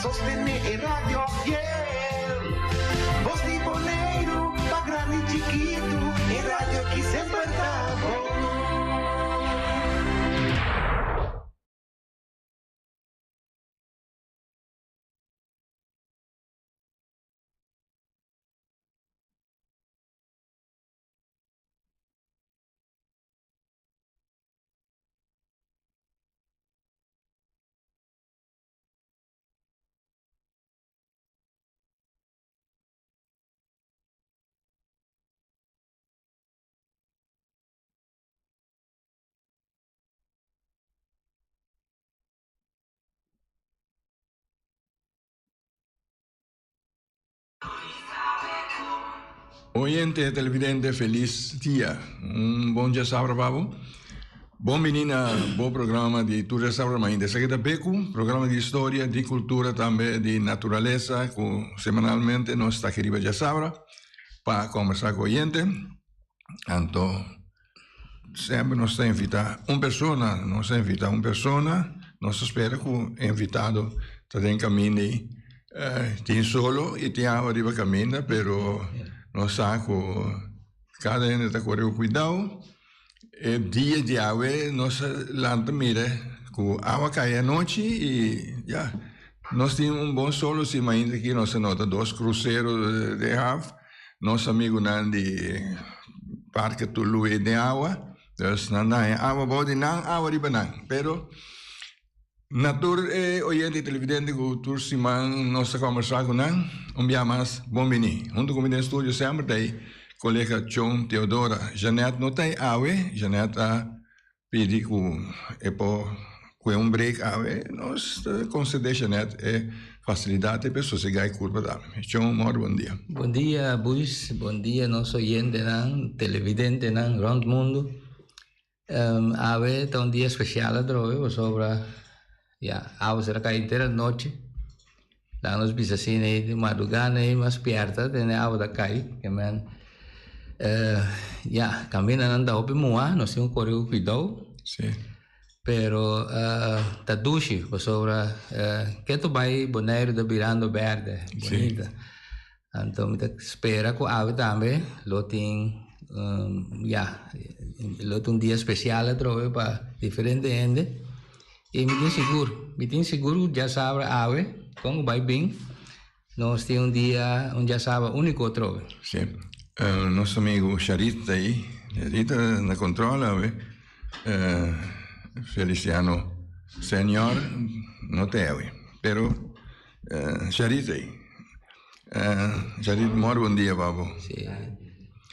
Sostené e radio fiel. Bos di Boneiru, pa grandi chikitu, e radio ki semper ta bon. Oyente televidente felis dia. Un bon djasabra pa bo. Bon bini na bo programa di Tur Djasabra Mainta. Esaki ta Beku, programa di historia, di kultura tambe di naturalesa ku semanalmente nos ta aki riba djasabra pa kombersá ku oyente. Anto semper nos ta invitá un persona, nos ta invitá un persona, nos ta spera ku e invitado ta den kaminda ei. Tin solo i tin awa riba kaminda pero nos sa ku kada hende ta kore ku kuidou. E dia di awe nos a lanta mira ku awa kai anochi i ya nos tin un bon solo si mainta aki nos a nota dos krusero den haf nos amigunan di parke Tului den awa dus nan ta haña awa bou di nan awa riba nan pero Na tur e oyente i televidente ku tur siman nos ta kombersá ku nan, un bia mas bon bini. Huntu ku mi den studio semper ta e kolega Chon Teodora. Jeanette no ta ei awe, Jeanette a pidi ku e por kue un break awe. Nos ta konsedé Jeanette e fasilidat ei pa e sosegá e kurpa tambe. Chon, mòrdu bon dia. Bon dia Buis, bon dia nos oyentenan, televidentenan rònt mundu. Awe ta un dia special atrobe pasobra ya awe ser a kai henter anochi. Laga nos bisa asina ei di madruga nei mas spierta tene awe ta kai ke men ya kamindanan ta hopi muha nos tin ku kore ku kuidou. Pero ta dushi pasobra ke ta bai Boneiru ta birando berde bunita. Anto mi ta spera ku awe tambe lo tin ya lo tin un dia spesial atrobe pa diferente hende i mi tin sigur mi tin sigur ku djasabra awe kon ku bai bin nos tin un dia un djasabra uniko atrobe. Si, nos amigu Sharit ta ei, Sharit ta na control awe, Feliciano Senior no ta ei awe, pero Sharit ta ei. Jarid mor bon dia pa bo. Sí.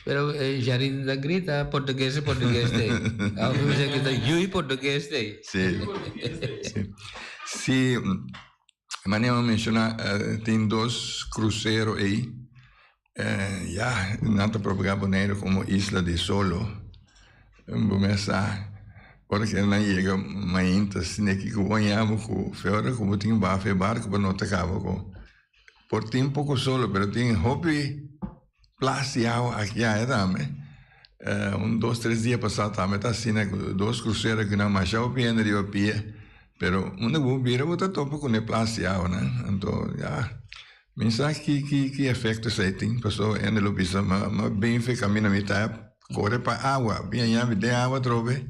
Pero Jarid ta grita portugues portugues te. Awo mi bisa kita yui portugues te. Sí. Sí. Sí, manera mi menciona tin dos crucero ei. Ya, nan ta propagá Boneiru como isla di solo. Bo mes sa, ora ke nan yega mainta asina ki ku bo haña bo ku fe ora ku bo tin baha fe barko pa no ta kaba ku Por tin poko solo pero tin hopi plas di awa aki aya tambe. Un dos tres dia pasá tambe ta asina ku dos krusero ku nan masha hopi hende riba pia pero unda ku bo bira bo ta topa ku e plas di awanan. Anto ya mi sa ki ki ki efekto esei tin pasobra hende lo bisa ma ma bin fe kaminda mi ta Kore pa awa, bin a yami den awa atrobe.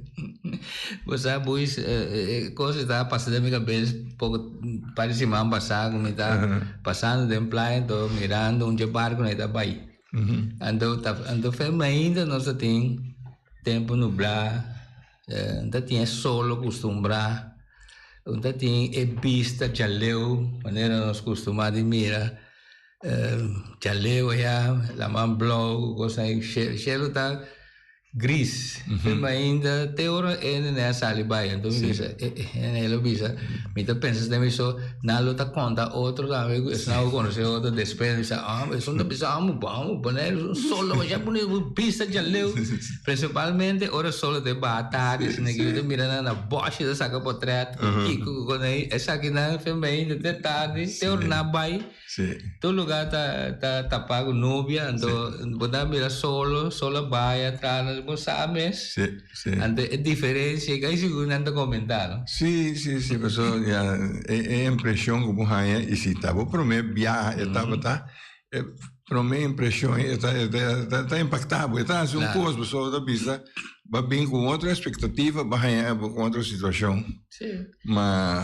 Bo sa Buis, e kos e ta pasa den mi kabes poko par di siman pasá ku mi ta pasando den playa anto mirando un dje barku nan ta bai. Anto ta anto fe mainta nos ta tin tempu nublá, no ta tin e solo kustumbrá, no ta tin e bista djaleu manera nos kustumá di mira. Djaleu aya, laman blou, cos ai, shelo ta gris. Pero ainda te ora e nene a sali bai, anto mi bisa, e lo bisa, mi ta pensa den mi so, nan lo ta conta otro tambe cu esnan cu conoce otro despues, mi bisa, ah, esun ta bisa amo, amo, Boneiru es un solo masha bunito, bo bista djaleu. Principalmente ora solo ta baha tardi, asina cu yo ta mira nan na boshi ta saca potret, cu kico, cu con ai, esakinan fe ainda te tardi, te ora nan bai. Tur lugá ta ta tapá ku nubia, anto bo ta mira solo, solo a bai atras, bo sa mes. Anto e diferensia ei kai sigur nan ta komentá, no? Sí, sí, sí, pasobra ya e e impreshon ku bo haña i si ta bo promé biaha e tabata e promé impreshon ei e ta e ta ta impaktá bo, e ta hasi un kos pasobra bo ta bisa bo a bin ku un otro espektativa bo a haña bo ku otro situashon. Ma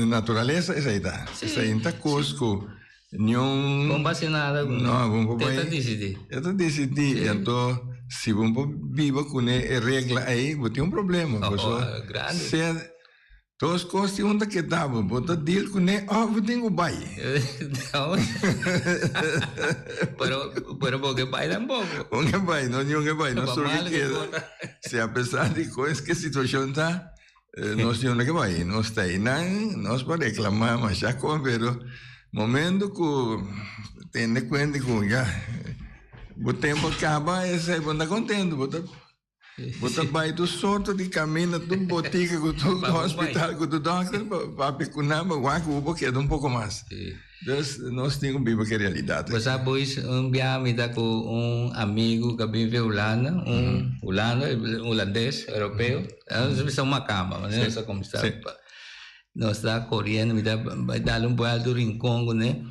naturalesa esei ta. Esei no ta kos ku niun. Bon pa hasi nada ku No, bon pa bai. E ta disidí. E ta disidí. I anto si bo por biba kuné e regla ei, bo tin un problema. Oh, grandi. Sea dos kos tin un ta keda bo. Bo ta deal kuné òf bo tin ku bai. Pero, pero bo ke bai tampoco. Bo ke bai, no niun ke bai. Nos tur ke keda. Si apesar di kos ke situashon ta. Nos tin unda ke bai, nos ta einan, nos por reclamá masha kon, pero momento ku tende kuenta ku ya bo tempo a kaba, esei bo no ta kontento, bo ta bo ta bai tur sorto di kaminda, tur botika ku tur hospital ku tur dòkter pa papia ku nan pa wak ku bo por keda un poko mas. Dus nos tin ku biba ku e realidat. Bo sa boys, un biaha mi ta ku un amigu ku a bin fi Hulanda, un Hulanda, hulandes, europeo. Nos bisa un makamba, manera nos a kuminsá. Nos ta koriendo, mi ta bai dal un buelta un rincon kuné.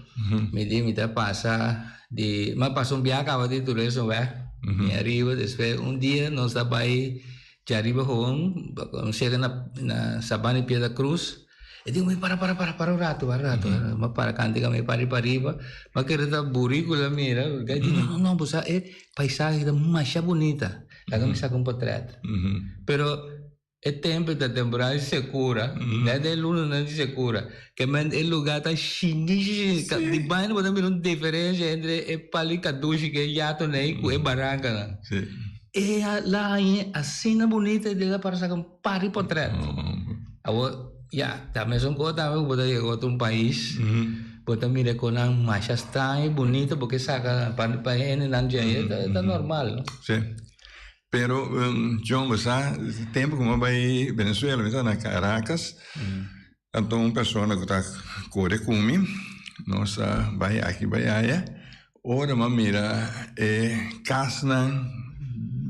Mi di mi ta pasa di, mi a pasa un biaha kaba di turismo wèg, mi ariba, despues un dia nos ta bai djariba gewoon, nos yega na Sabana di Piedra Cruz. E dico mi para para para para un rato para un rato mi a para canta mi para riba riba mi a kere ta burico la mira e di no no no bo sa e paisahe ta masha bunita laga mi saca un potret pero e tempo ta temporada di secura net e lunanan di secura ke men e lugar ta shini shini di baina bo ta mira un diferencia entre e palo di cadushi ke e yatonan cu e barancanan e la asina bunita e ta para saca un par di potret. Awor, ya, ta mesun kos tambe ku bo ta yega otro un pais, bo ta mira kon nan masha straño i bunito bo ke saka pa pa hendenan dje, e ta normal, no? Sí. Pero, John, bo sa, tempu ku mi a bai Venezuela, mi ta na Caracas, anto un persona ku ta kore ku mi, nos a bai aki bai aya, Ora m'a mira e kasnan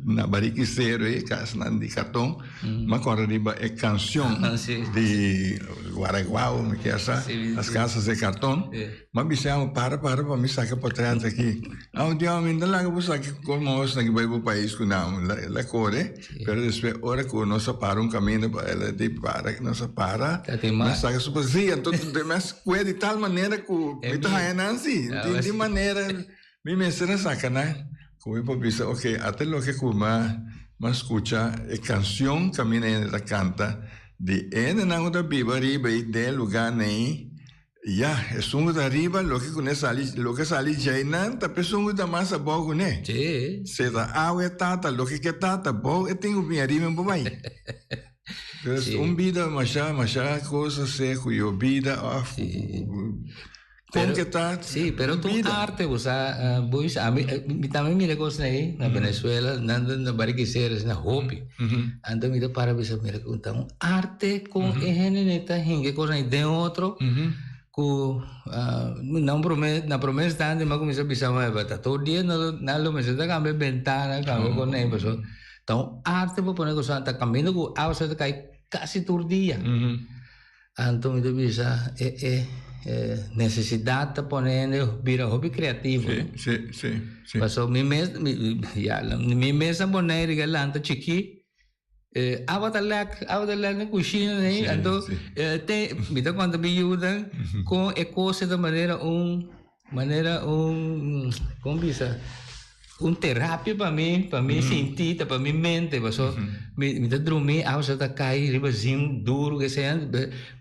na Barikisero, e kasnan di karton, m'a kòrda riba e kanshon di Guaraguao, mi kier sa, Las casas de cartón. M'a bisa amo, para, para pa mi saka potrèt aki. Amo di, mi no ta laga bo saka komo nos na bai bo pais ku nan. El a kore, pero despues ora ku nos a para un kaminda, el a di para, nos a para, nos saka su potrèt. Anto, mi a Kue di tal manera ku mi ta haña nan si. Tin di manera mi mester a saka nan ku mi por bisa ok ata loke ku mi a skucha e kanshon kaminda hende ta kanta di hendenan ku ta biba riba ei den e lugánan ei ya esun ku ta riba loke ku ne sali loke sali djei nan ta p'esun ku ta mas abou ku ne. Se ta awe tata loke ke tata abou e tin ku bin ariba en por bai. Dus sí. Un bida masha, masha cosa se cu yo bida of sí. Con que ta Sí, pero tu arte, o sea, uh, boys, a mi, eh, mi también mira cosas ahí, na Venezuela, na na Barquisimeto, na Hopi. Anto mi para bisa mira con un arte con e gente neta hinge cosas ahí de otro. Cu uh, na un prome, na prome instante mi cuminsa bisa ma ta todo dia no na lo mester ta cambia ventana, cambia con nee, paso ta un arte pa pone cosa ta caminda cu awa sa ta cay casi tur dia. Anto mi ta bisa e e e necesidad ta pone hende bira hopi creativo. Sí, sí, sí, sí. Paso mi mes, mi, ya, mi mes na Bonaire ke lanta chiki Awa ta lek, awa ta lek na kushina nei, anto te mi ta konta mi yunan kon e kos ta manera un manera un kon bisa un terapia pa mi, pa mi sinti ta pa mi mente paso mi mi ta drumi awa sa ta kai riba zin duru ke sea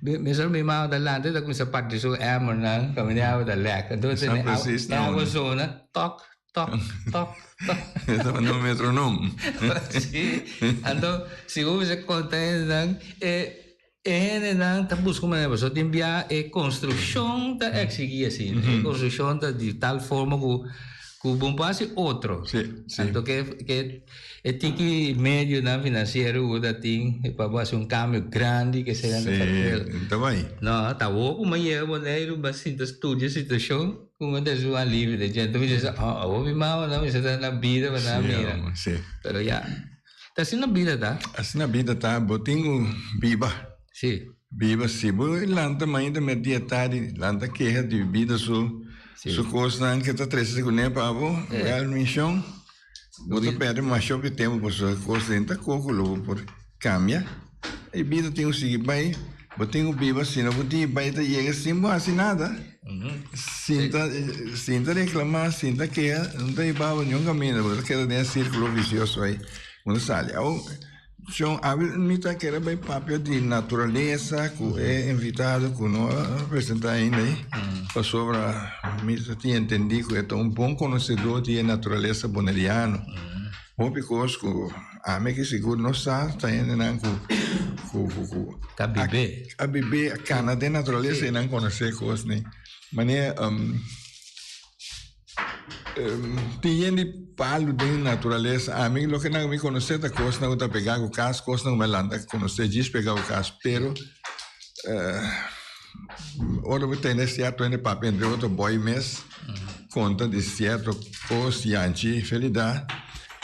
mesora mi mama ta lanta e ta kuminsa parti su emmernan kaminda awa ta lek anto e awa zona tok Tok, tok, tok. E tabata un metronom. Sí. Anto, si bo bisa konta hendenan, e e hendenan ta buska un manera, pasobra tin bia e konstrukshon ta eksigí asina. E konstrukshon ta di tal forma ku. Ku bon por hasi otro. Sí, sí. Anto ke ke e tiki medionan finansiero ku ta tin pa bo hasi un kambio grandi ke senan ta Sí, ta bai. No, ta awor ku mi a yega Boneiru mi a sinta studia situashon ku mi ta hasi un alivio den dje. Anto mi bisa, oh, awor mi mama nan mester ta na bida pa nan mira. Sí, sí. Pero ya, ta asina bida ta. Asina bida ta, bo tin ku biba. Sí. Biba si bo lanta mainta merdia tardi lanta keha di bida su su kosnan ke ta trese kuné pa bo wèl mishon bo ta pèrdè masha hopi tempu pasobra kosnan ta koko lo bo por kambia e bida tin ku sigui bai bo tin ku biba si no bo tin bai ta yega sin bo hasi nada sin ta sin ta reklamá sin ta keha no ta hiba bo niun kaminda bo ta keda den e sirkulo visioso ei bo ta sali awor. Shon, abi mi ta kere bai papia di naturalesa ku e invitado ku no a presentá ainda ei, pasobra mi ta tin entendí ku e ta un bon konosedó di e naturalesa boneriano. Hopi kos ku ami ki sigur no sa ta hendenan ku ku ku ku Ta bibé. a bibé, a kana den naturalesa i nan konosé kosnan. Manera Tin yen di palu den naturalesa. Ami loke nan mi konosé ta kosnan ku ta pegá ku kas, kosnan ku mi a lanta konosé djis pegá ku kas. Pero ora bo tende sierto hende papia entre otro bòi mes konta di sierto kos yanchi felidat,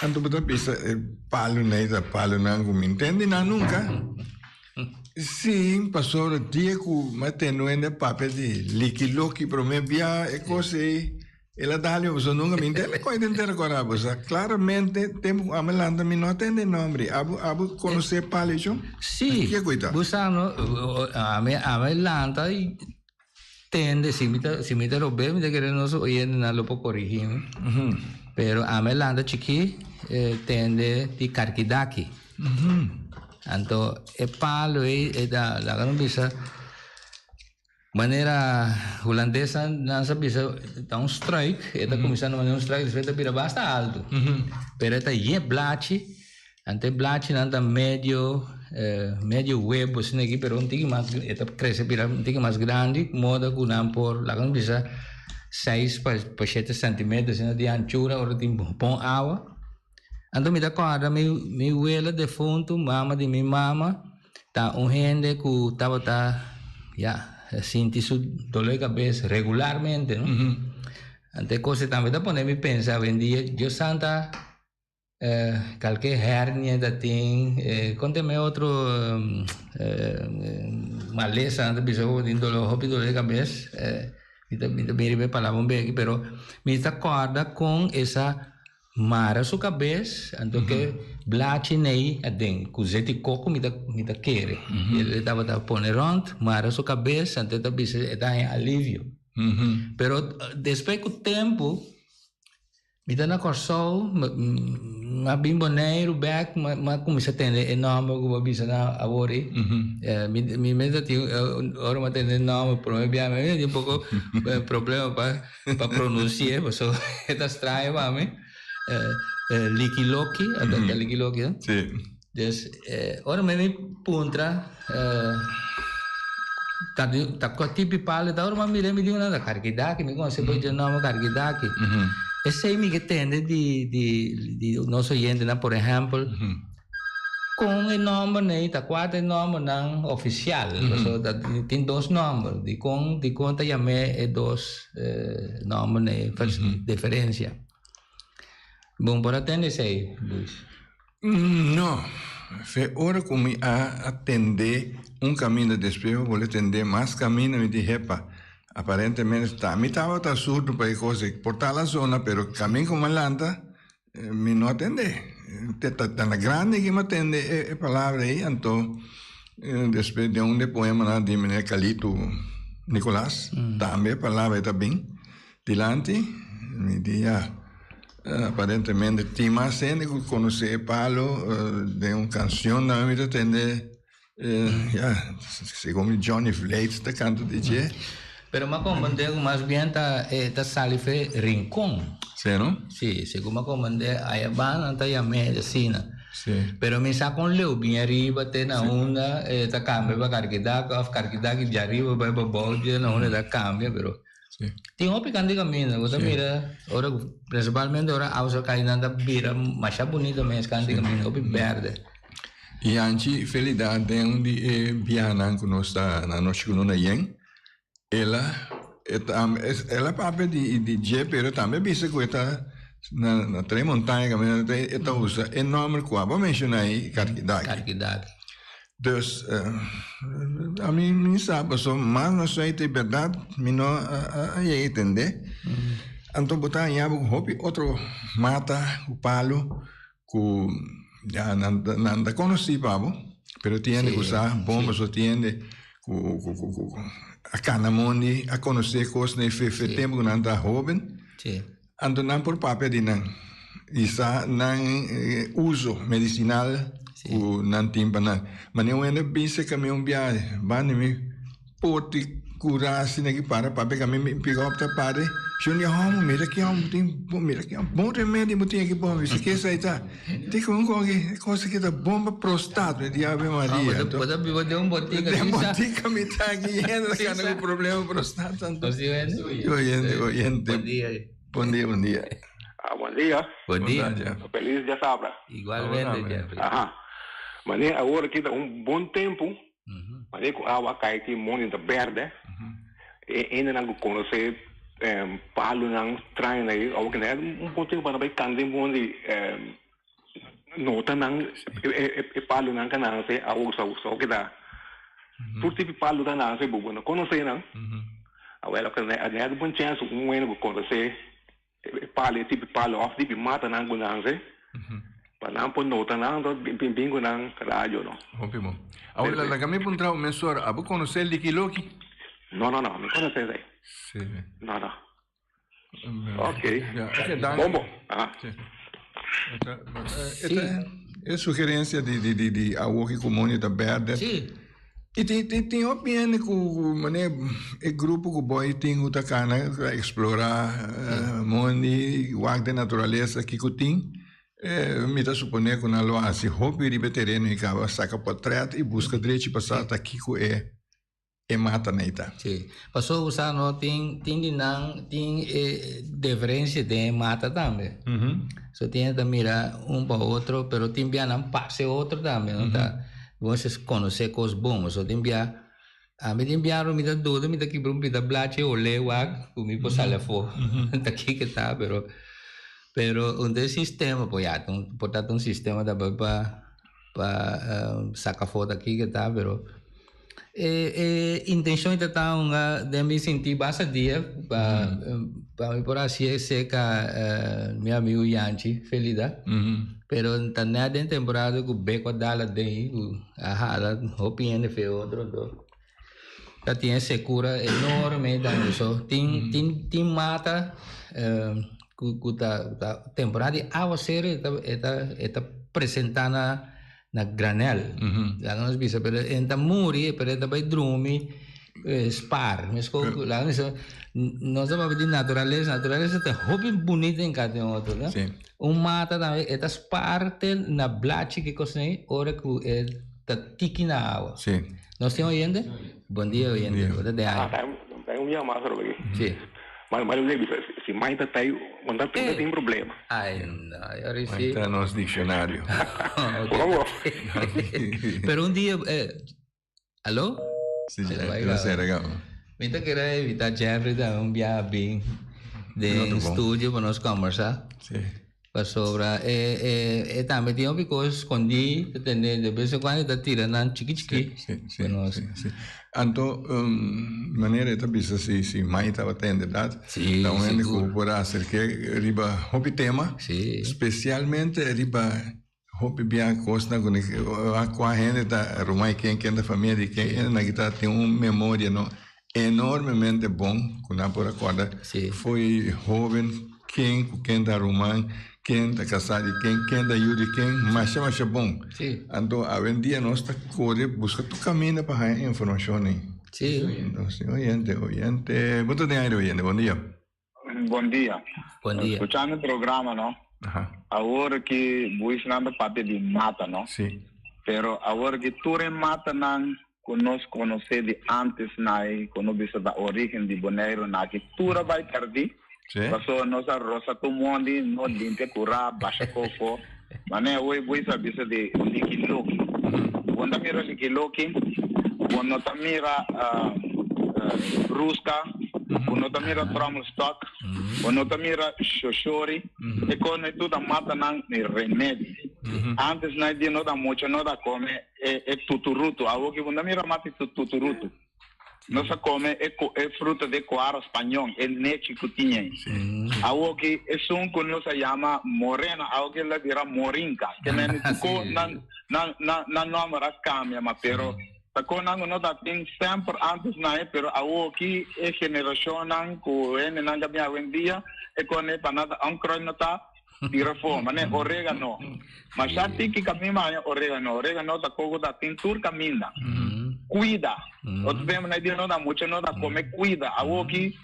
anto bo ta bisa e palunan ei ta palunan ku mi ntende nan nunka. Sí, pasobra dia ku mi a tende un hende papia di liki loki promé bia e kos ei, el a dal mi pasobra nunka mi ntende kon e ta entera kora. Bo sa klaramente tempu ku ami lanta mi no a tende e nomber. Abo abo konosé palo ei shon? Sí, Ke ku ei ta? bo sa no, ami ami lanta i tende, si mi ta si mi ta rob'é mi ta kere nos oyentenan lo por korigí mi, pero ami a lanta chikí tende di karkidaki. Anto e palo ei e ta laga nos bisa manera hulandesnan nan sa bisa ta un struik e ta kuminsá na manera un struik despues e ta bira basta altu pero e ta yen blachi anto e blachinan ta medio medio webo asina aki pero un tiki mas e ta krese bira un tiki mas grandi moda ku nan por laga nos bisa seis pa shete sentimeter asina di anchura ora tin bon awa. Anto mi ta kòrda mi mi wela defuntu, mama di mi mama, ta un hende ku tabata ya sinti su dolor di kabes regularmente no. Anto e kos ei tambe ta pone mi pensa awendia Dios santa kalke hernia ta tin, konta mi otro malesa nan ta bisa ku tin dolor hopi dolor di kabes, mi ta mi ta bin riba e palabra un beki pero mi ta kòrda kon esa Mara su kabes, anto ke blachi nei aden, ku zeti koko mi ta mi ta kere. E tabata pone rònt, mara su kabes, anto e ta bisa e ta haña alivio. Pero despues ku tempu, mi ta na Kòrsou, mi a bin Boneiru bèk, mi a kuminsá tende e nòmber ku bo a bisa na awor ei. Mi mi mes ta tin ora mi a tende e nòmber promé biaha mi tin un poko problema pa. Pa pronunci'é, pasobra e ta straño pa mi. Liki Loki, ta Liki Loki, no? Sí. Dus, ora mi mi puntra, ta ta kua tipi palu ta, ora mi a mira mi di una ta Karkidaki, mi konosé por dje nòmber Karkidaki. Esei mi ke tende di di di nos oyentenan, por ehèmpel, Kon e nòmbernan ei ta? Kua ta e nòmbernan ofisial? Pasobra ta tin dos nòmber. Dikon dikon ta yam'é e dos nòmbernan ei? Diferensia. Bon por a tende esei, Luis? No. Fe ora ku mi a atendé un kaminda despues mi a bolbe tendé mas kaminda mi di hepa aparentemente ta mi tabata surdu pa e kos ei. Por ta la zona pero kaminda ku mi a lanta Mi no a tende. Ta na grandi ki mi a tende e palabra ei, anto despues den un di e poemanan di meneer Calito Nicolaas, tambe e palabra ei ta bin dilanti. Mi di ya, aparentemente tin mas hende ku konosé e palo den un kanshon tambe mi ta tende. Ya, segun mi Johnny Vleet ta kanta di dje. Pero m'a komprendé ku mas bien ta e ta sali fe Rincon. Sí, no? Sí, segun m'a komprendé aya banda nan ta yam'é asina. Sí. Pero mi sa kon leu bin ariba te na unda e ta kambia pa Karkidak òf Karkidak djariba bai pa bou dje na unda e ta kambia, pero. Tin hopi kant di kaminda ku ta mira ora prinsipalmente ora awa kai nan ta bira masha bunito mes kant di kaminda hopi berde. Yanchi Felida den un di e biahanan ku nos ta na nochi ku nos na yen el a el a papia di di dje pero tambe a bisa ku e ta na na Tres Montaña kaminda e ta usa e nòmber ku abo a menshona ei Karkidaki. Karkidaki. Dus ami mi sa paso mas nos sa e berdad mi no a yega entende. Anto bo ta haña bo ku hopi otro mata ku palu ku ya nan nan ta konosí pa bo pero tin hende ku sa bon paso tin hende ku ku ku a kana mondi a konosé kos na e fe tempu ku nan ta hoben. Anto nan por papia di nan i sa nan uso medicinal ku nan tin pa nan. Manera un hende bin serka mi un biahe, banda mi por ti kura asina ki para papia ku ami mi pick up ta pare. Si un dia hòmber mira ki hòmber tin mira ki bon remedi bo tin aki bon. Mi bisa ke esei ta? Di ku un koki kos aki ta bon pa prostat. Mi di Ave Maria. Bo ta biba den un botika. Den botika mi ta aki yendo ta kanda ku problema prostat anto. Oyente oyente. Bon dia. Bon dia bon dia. Ah bon dia. Bon dia. Feliz diasabra. Igualmente Jeffrey. Aha. Mane awor aki ta un bon tempu. Mane ku awa kai ki mondi ta berde. E hendenan ku konosé palunan straño na ei awor kende un bon tempu pa nan bai kanta den mondi nota nan e palunan ka nase awor sa keda tur tipo di palu ta nase bo bo no konosé nan awor a bon chèns un hende ku konosé E palu, e tipo di palu òf tipo di matanan ku nan hasi, pa nan por nota nan, anto bin bin ku nan radio no. Hopi bon. Awor laga mi puntra bo mesora, abo konosé Liki Loki? No, no, no, mi konosé esei. Sí. No, no. Ok. Ya, ok, danki. Bon, bon. Aha. Sí. Esta e sugerencia di di di di awoki ku mondi ta berde. Sí. I tin tin tin hopi hende ku manera e grupo ku bo tin ku ta kana ta eksplorá mondi wak den naturalesa kiko tin mi ta suponé ku nan lo hasi hopi riba e tereno i kaba saka potrèt i buska drechi pa sa ta kiko e e mata nei ta. Sí, pasobra bo sa no tin tin di nan tin e diferensia den e mata tambe. So tin ta mira un pa otro pero tin bia nan pasa e otro tambe no ta. Bo mester konosé kos bon. So tin bia, ami tin bia mi ta duda mi ta kibra un pita blachi olé wak ku mi por sali afó. Ta kiko ta pero pero un ta e sistema por ya por ta un sistema tambe pa pa saka afó ta kiko ta pero E e intencion ta ta hunga den mi sinti basta dia pa pa mi por haci cerca mi amigo Yanchi Felida pero ta net den temporada cu beco a dal aden cu a hala hopi hende fe otro anto ta tin e secura enorme tambe so tin tin tin mata cu cu ta temporada di awacero e ta e ta e ta presenta na na granel. Laga nos bisa, pero e ta muri, pero e ta bai drumi spaar. Mesco cu laga nos bisa, nos ta papia di naturalesa, naturalesa ta hopi bunita en cada otro, no? Sí. Un mata tambe, e ta spaar te na blachi ki cos nei, ora cu e ta tiki na awa. Sí. Nos tin oyente? Bon dia oyente, bo ta den aire. Ah, ta un dia mas roba aki. Sí. Ma ma lo bisa si mai ta tai un ta un ta tin problema. Ai no, ahora sí. Mai ta nos diccionario. Como? Pero un dia eh aló? Sí, lo sera gaba. Mi ta kere invita Jeffrey tambe un biaha bin den studio pa nos combersa. Sí. Pasobra e e e tambe tin hopi kos skondí ta tende de bes en kuando e ta tira nan chiki chiki Sí, sí, pa nos. sí, sí. Anto manera e ta bisa si si mai tabata en edat Sí, ta un hende ku sigur. por a aserk'é riba hopi tema, Sí. spesialmente riba hopi bia kosnan ku kua hende ta ruman di ken, ken ta famia di ken, hendenan ki ta tin un memoria no enormemente bon ku nan por a kòrda Sí. fo'i hóben ken ku ken ta ruman, ken ta kasá di ken, ken ta yu di ken, masha masha bon. Sí. Anto awendia nos ta kore buska tur kaminda pa haña informashon ei. Sí. Entonces, oyente, oyente, bo ta den aire oyente, bon dia. Bon dia. Bon dia. Escuchando e programa, no? Aha. Awor ki buisnan ta papia di mata, no? Sí. Pero awor ki tur e matanan. Ku nos konosé di ántes nai ku no bisa ta orígen di Boneiru na ki tur a bai pèrdí, pasobra nos a rosa tur mondi, no limpia kurá, basha kofo. Manera awor bo a bisa di likiloki. Bo no ta mira likiloki, bo no ta mira bruska, bo no ta mira trommelstock, bo no ta mira shoshori, e kosnan ei tur ta matanan di remedi. Ántes nai dia no ta mucha no ta kome. E e tuturutu. Awor ki bo no mira mas e tuturutu. Nos a come e e fruta de cuara spañon, e nechi cu tin ei. Awor ki esun cu nos a yama morena, awor ki el a bira morinca. Ke men cu nan nan nan nan nomber a cambia, ma pero ta con nan cu no ta tin semper antes na e, pero awor ki e generacionnan cu hendenan ta bin awendia e con e pa nan ta onkruid no ta. Tira for, mane oregano. Masha tiki kaminda haña oregano. Oregano ta koko ta tin tur kaminda. Kuida. Otro tempu na dia no ta mucha no ta kome kuida. Awoki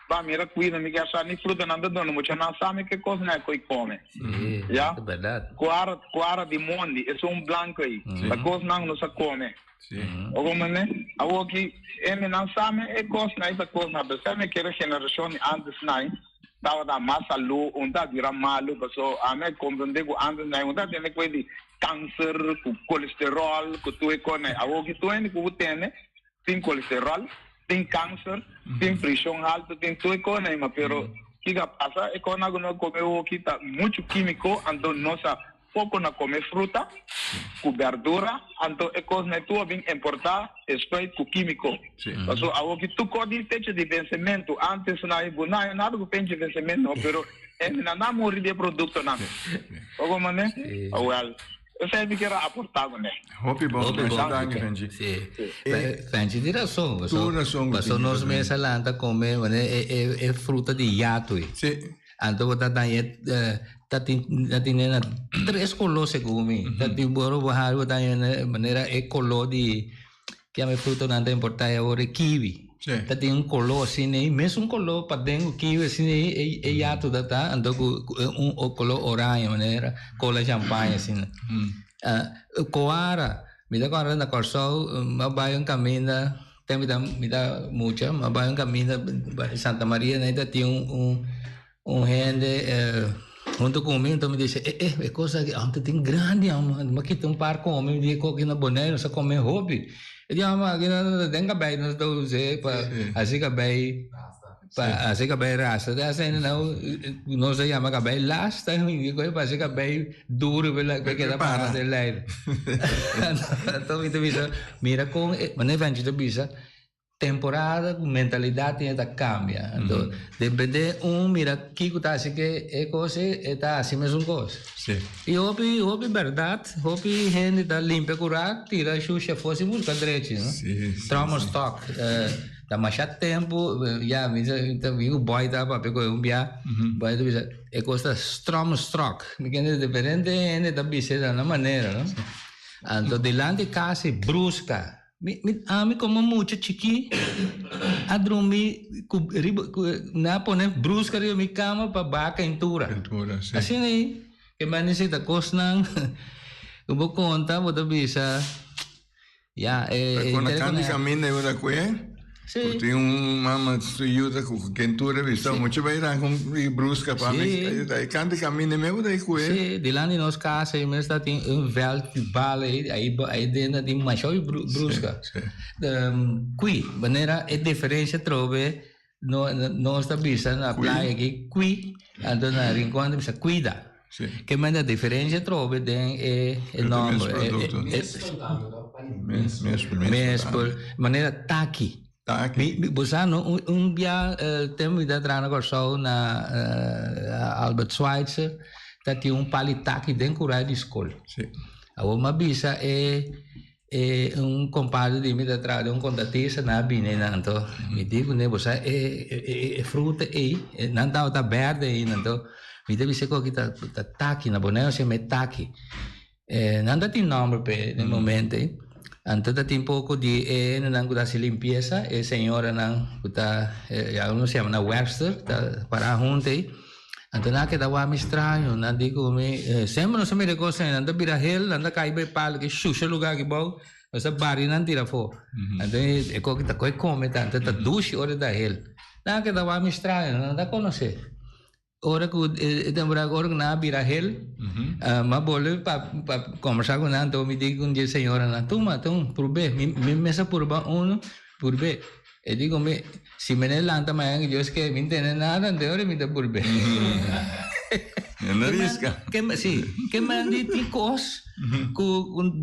ba mira kuida mi ke sa ni frutanan ta duna mucha nan sa mi ke kos nan koi kome. Ya. Kuara kuara di mondi esun blanko ei. Ta kosnan nos a kome. Oko mane awoki hende nan sa mi e kosnan ei ta kosnan pero sa mi kere generashon di antes nan. Tabata mas salú, un ta bira malu, paso ami a komprendé ku antes nan un ta tene kue di kanser, ku kolesteròl, ku tur e kosnan. Awor ki tur hende ku bo tene tin kolesteròl, tin kanser, tin preshon haltu, tin tur e kosnan, ma pero kiko a pasa? E kosnan ku nos kome awor ki ta muchu kímiko, anto nos a Poko na kome fruta ku berdura, anto e kosnan tur a bin importá e spuit ku kímiko. Pasobra awor ki tur kos tin fecha di vensementu, ántes no a bo no haña nada ku fecha di vensementu no, pero hende nan a muri di e produktonan. Bo komprendé? Awèl, esei mi kier a aportá kuné. Hopi bon, masha danki Fenchi. Sí, Fenchi tin rason. Tur rason ku tin. Pasobra nos mes a lanta kome e fruta di yatui. Anto bo ta daña ta tin ta tine na tres color segun mi. Ta tin bo bo hari bo daña na manera e color di ke llama e frutonan ta importa awor e kiwi. Ta tin un color asina ei mesun color paden ku kiwi asina ei e yato ta ta anto ku un color oranje manera cola champagne asina. Koara mi ta kòrda na Kòrsou mi a bai un kaminda. Te mi ta mi ta mucha, ma bai un caminda bai Santa Maria nai ta tin un un un hende hunto cu mi, enton mi dice eh eh e cosa aki ante tin grandi amo, mi a kita un par come, mi di e koki na Bonaire nos a come hopi, e di amo aki na den cabei nos ta use pa haci cabei pa haci cabei rasta, te asina nou nos ta yama cabei lasta, mi di pa haci cabei duro pa keda para den lijn. Anto mi ta bisa, mira kon e, manera Venchi ta bisa, temporada ku mentalidat tin e ta kambia. Anto depende un mira kiko ta hasi ke e kos ei, e ta hasi mesun kos. I hopi, hopi bèrdat, hopi hende ta limpia kura, tira shusha afó sin buska drechi, no? Traumastok. Ta masha tempu, ya, mi ta mi ku boy ta papia ku e un bia, boy ta bisa e kos ta stromstrok, mi kende diferente hende ta bisa na nan manera, no? Anto dilanti kas e bruska, mi mi ami komo mucha chikí a drumi ku riba ku nan a pone bruska riba mi kama pa baha kentura, asina ei ke mi a nesita kosnan ku bo konta bo ta bisa. Ya, e Con a canti caminda e ora cue. Sí. Cu tin un mama su yuda cu kentura bisa sí. Mucho bay ran con i brusca pa mi. Sí. E canti caminda me ora cue. Sí, dilanti nos casa y mes tin un veld di bala ahí, ahí, ahí dentro tin masha brusca. Sí, sí. Cui, manera e diferencia trobe no nos ta bisa na playa aki cui, anto na Rincon ta bisa cuida. Sí. Ke mende diferencia trobe den e e nomber. Mes, mes, mes, manera taki. Taki. Mi, mi, bo sa no, un, un bia uh, tempo mi ta traha na Kòrsou na uh, Albert Schweitzer, ta tin un pali taki den kurai di skol. Sí. Awor m'a bisa e E un compadre di mi ta traha den un contratista, nan a bini einan, anto mi di kuné, bo sa e e fruta ei, nan tabata berde ainda, anto mi ta bisa ku aki ta ta taki, na Boneiru se yama e taki. Nan ta tin nomber p'e den momento ei, anto ta tin poko di e hendenan ku ta hasi limpiesa, e señoranan ku ta, ya nos yama nan werkster, ta para huntu ei. Anto nan a keda wak mi straño, nan di ku mi, semper nos a mira e kos ei, nan ta bira hel, nan ta kai bai palo ke shusha luga aki bou. Nos a bari nan tira afó. Anto e koki ta koe kome ta, anto ta dushi ora e ta hel. Nan a keda wak mi straño, nan no ta konosé. Ora ku e temporada ora ku nan a bira hel, mi a bolbe pa pa kombersá ku nan, anto mi di ku un di e señoranan, tuma, tuma, purb'é. Mi mi mes a purba unu, purb'é. E di ku mi, si mi no lanta mañana ku Dios ke, mi no tene nada, anto e ora mi ta purb'é. E no riska. Si, ke men di tin kos ku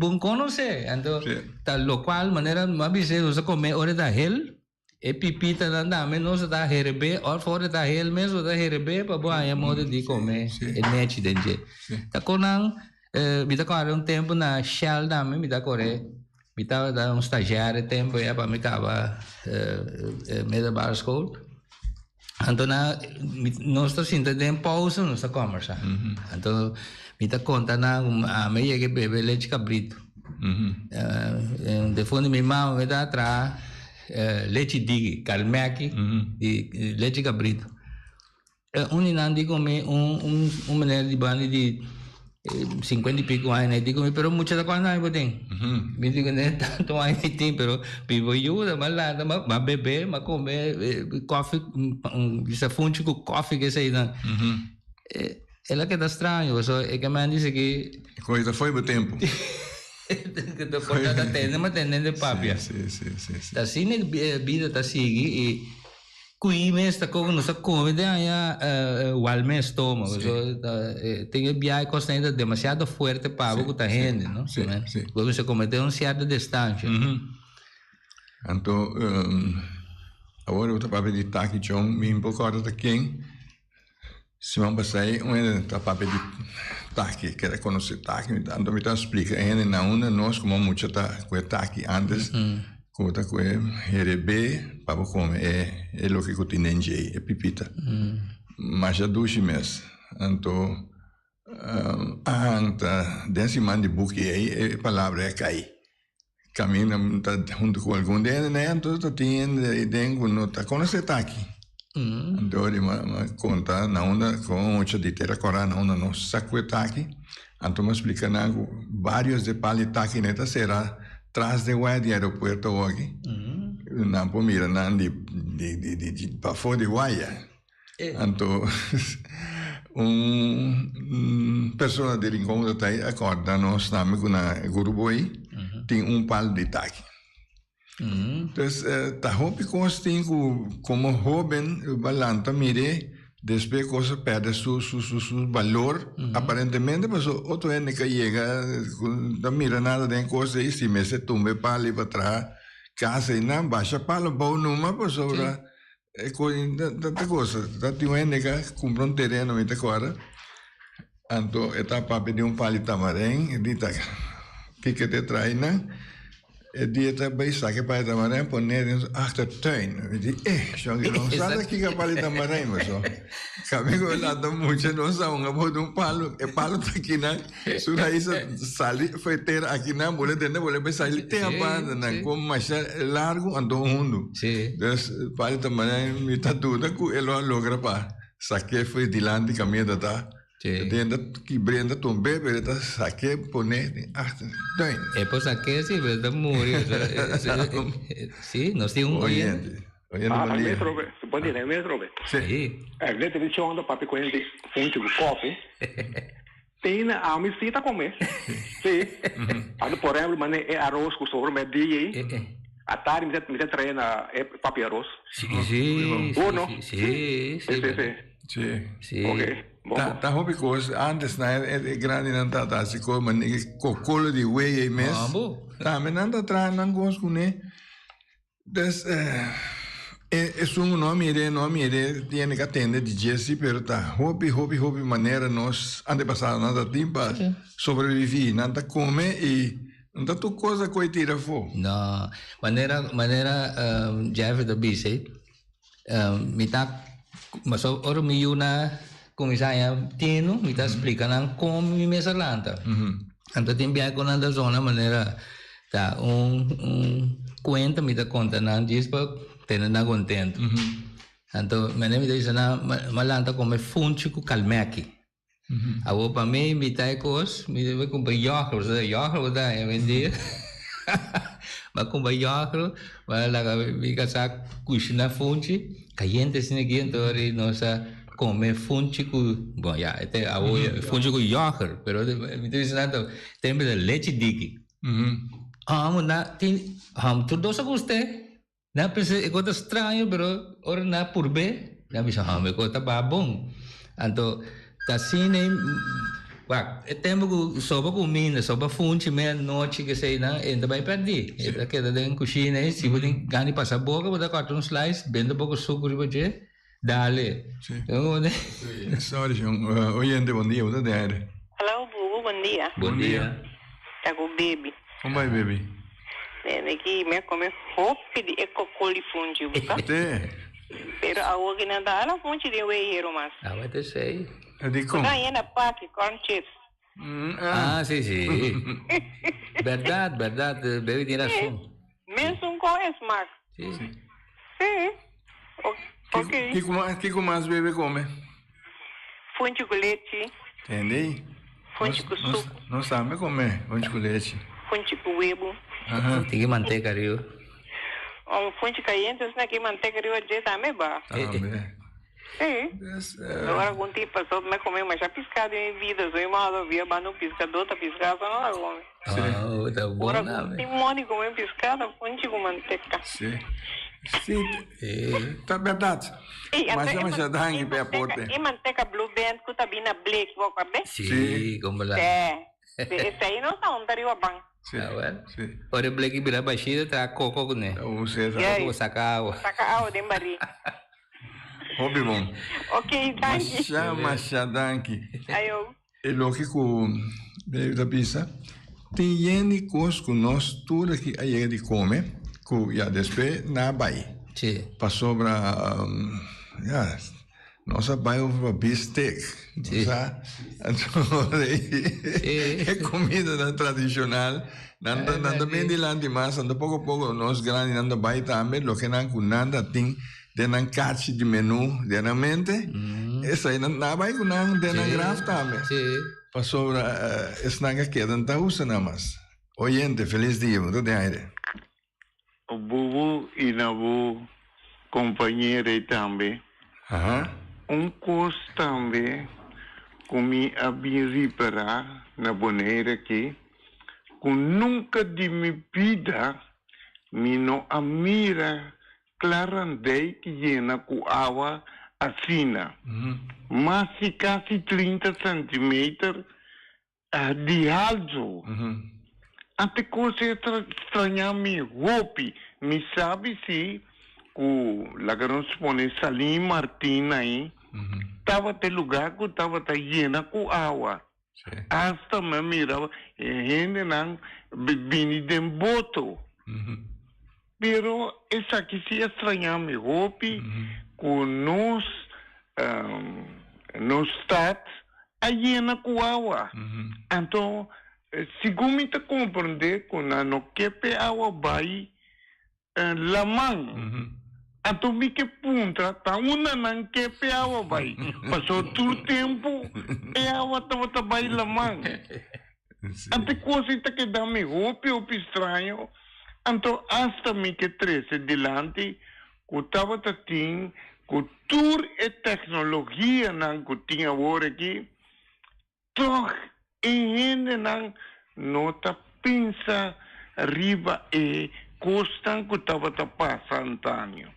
bo no konosé. Anto ta lokual manera mi a bis'é, nos a kome ora e ta hel. E pipitanan tambe nos ta herebé òf ora ta hel mes bo ta herebé pa bo haña modo di kome e nechi den dje. Ta kon nan mi ta kòrda un tempu na Shell tambe mi ta kore mi tabata un stagiair e tempu ya pa mi kaba middelbare school. Anto nan nos ta sinta den pausa nos ta kòmbersá. Anto mi ta konta nan ami a yega bebe lechi kabritu. Defuntu mi mama mi ta traha lechi digi, kalmèki i lechi kabritu. Un di nan di ku mi un un meneer di banda di sinkuenta i piko aña di ku mi pero mucha ta kuantu aña bo tin? Mi di ku ne tantu aña mi tin pero mi bo yuda mi a lanta mi a bebe mi a kome kòfi bisa funchi ku kòfi keseinan. El a keda straño pasobra e ke man dice ki. Koe ta foi bo tempo. Ta por ta tende ma tende de papia. Si, si, si, si. Ta asina e bida ta sigui i kui mes ta komo nos ta kome den aña wal mes stoma pasobra tin e biaha e kosnan ta demasiado fuerte pa bo ku ta hende no. Si, si. Bo mester komete un sierto distancia. Anto awor bo ta papia di taki chon mi por kòrda ta ken. Siman pasá ei un hende ta papia di taki, kere konosé taki, anto mi ta splika e hende na unda nos komo mucha ta kue taki antes ku ta kue herebé pa bo kome e e loke ku tin den djei, e pipita. Masha dushi mes. Anto ta den siman di buki ei e palabra ei a kai. Caminda mi ta hunto cu algun di hende ne, anto ta tin hende ei den cu no ta conoce taki. Anto di mi a conta na unda cu un mucha di Tera Cora na unda no sa cu e taki, anto mi a splica nan cu varios di e pal di taki ne ta cera tras di e waya di aeropuerto awoki, nan por mira nan di di pafo di waya. Anto un persona di Rincon ta ta acorda nos tambe cu na e grupo ey tin un palo di taki. Entonces ta hopi cos tin cu como hoben bo a lanta mire despues e cos a perde su su su balor aparentemente pasobra otro hende ka yega cu no ta mira nada den e cos ey si mester tumba e palo ey pa traha casa ey nan basha palo bou numa pasobra E koe ta gosa, ta tin un hende ka kumpra un tereno mi ta kòrda, anto e ta papia di un pali tamaren, e di ta kiko te traha einan, e dia ta bai saka e pali tamaren pone den su achtertuin, mi di eh, shon ki no sa ta kiko pali tamaren paso, kami ku e lanta mucha no sa un a bota un palo, e palo ta kinan. Su rais a sali for tera akinan, bo le tende, bo le bai sali te a banda nan, ku masha largu anto hundu. Dus padre ta manera mi ta duda ku e lo a logra pa sak'é for dilanti kaminda ta den ta kibr'é ta tumb'é pero e ta sak'é pon'é den achter tuin. E por sak'é si pero e ta muri. Si, nos tin un oyente. Oyente bon dia. Bon dia, mes Robert. Si. E televishon ta papia ku hende funchi ku kofi. Tin ami si ta come. Si. Anto por ehempel mane e aros cu sobra me dia ey. A tardi mi ta trae na e papi aros. Si, si. Uno. Si, si. Si, si. Si. Ok. Bon. Ta hopi cos antes na e grandinan ta ta haci cos mane cocolo di wei ey mes. Mambo. Tambe nan ta traha nan cos cune. Des e esun no a mire no a mire tiene ka tende di Jesse pero ta hopi hopi hopi manera nos antepasadonan ta tin pa sobrevivi nan ta come y no ta tur cos a coy tira afo. No, manera manera Jeffrey ta bisa mi ta pasobra ora mi yuna cuminsa haña tinu mi ta splica nan con mi mes a lanta. Anto tin biaha cu nan ta zona manera ta un un cuenta mi ta conta nan djis pa tene nan contento. Anto mene mi ta bisa nan mi a lanta come funchi cu calmeki. Awor pa mi invita e cos mi debe cumpra yoghurt, pasobra yoghurt bo ta haña hoy en dia. M'a kumpra yògru, m'a laga mi kasá kushina funchi, kayente asina aki, anto ora nos a kome funchi ku, bon ya, e te awo funchi ku yògru, pero mi ta bisa nan ta tempu ta lechi diki. Hòmber na tin, hòmber tur dos a gust'é. Nan pensa e kos ta straño pero ora nan a purb'é nan bisa hòmber e kos ta baha bon. Anto ta asina ei wak e tempu ku soba kuminda soba funchi mei anochi kesei nan e ta bai pèrdí e ta keda den kushina ei si bo tin gana di pasa boka bo ta kòrta un slice benta poko suku riba dje dale. Sorry shon oyente bon dia bo ta den aire. Hello bubu bon dia. Bon dia. Ta ku baby. Kon bai baby? Nene ki mi a come hopi di e cocoli funchi bo sa. Te. Pero awor ki nan ta hala funchi den wei hero mas. Awe te sei. E di kon? Bo ta yena paki corn chips. Ah si si. Berdad berdad baby tin rason. Mesun con e smak. Si. Si. Ok. Kiko mas kiko mas baby come? Funchi ku lechi. Tende? Funchi ku suku. Nos tambe come funchi ku lechi. Funchi ku webu. Tiki manteka riba. Funchi kayente asina ki manteka riba dje tambe ba. Tambe. Si. Ora ku un tin pasó mi a come masha piská den mi vida. Soy malo via banda un piskadó ta piská so no ta come. Oh, ta bon Ora ku tin moni come piská ta funchi ku manteka. Si. Si. Ta bèrdat. Masha masha danki pa e aporte. E manteca blue band ku ta bini na bleki bo ka be? Si, como la. Si. Esei no ta unta riba ban. Si. Awel. Si. Ora e bleki bira bashita ta koko kuné. Ta un seta. Koko saka awa. Saka awa den barí. Hopi bon. Ok, danki. Masha masha danki. Ayo. E loke ku David ta bisa, Tin yen di kos ku nos tur aki a yega di kome ku ya despues nan a bai. Sí. Pasobra ya nos a bai over pa bistek. Sí. Sa? Anto e kumindanan tradishonal nan ta nan ta bin dilanti mas anto poko poko nos grandinan ta bai tambe loke nan ku nan ta tin Den nan kachi di menu den nan mente, esei nan ta bai ku nan den nan graf tambe. Pasobra esnan a keda no ta usa nan mas. Oyente, felis dia, bo ta den aire. Bubu i na bo kompañera ei tambe. Un kos tambe ku mi a bin ripará na Bonaire aki, ku nunka di mi bida mi no a mira Klarandijk yena ku awa asina, mas di kasi trinta sentimeter di haltu. Ante kos e ta strañá mi hopi. Mi sabi si ku laga nos pone Salin Martin ahí tabata e lugá ku tabata yena ku awa. Asta mi a mira e hendenan bini den boto. Pero esaki si a straña mi hopi ku nos nos stat a yena ku awa. Anto segun mi ta komprende ku nan no ke p'e awa bai Laman. Anto mi ke puntra ta unda nan ke p'e awa bai, pasobra tur tempu e awa tabata bai laman. Anto e kos ei ta keda mi hopi hopi straño, anto asta mi ke trese dilanti ku tabata tin ku tur e teknologianan ku tin awor aki, Tòg e hendenan no ta pensa riba e kosnan ku tabata pasa antaño.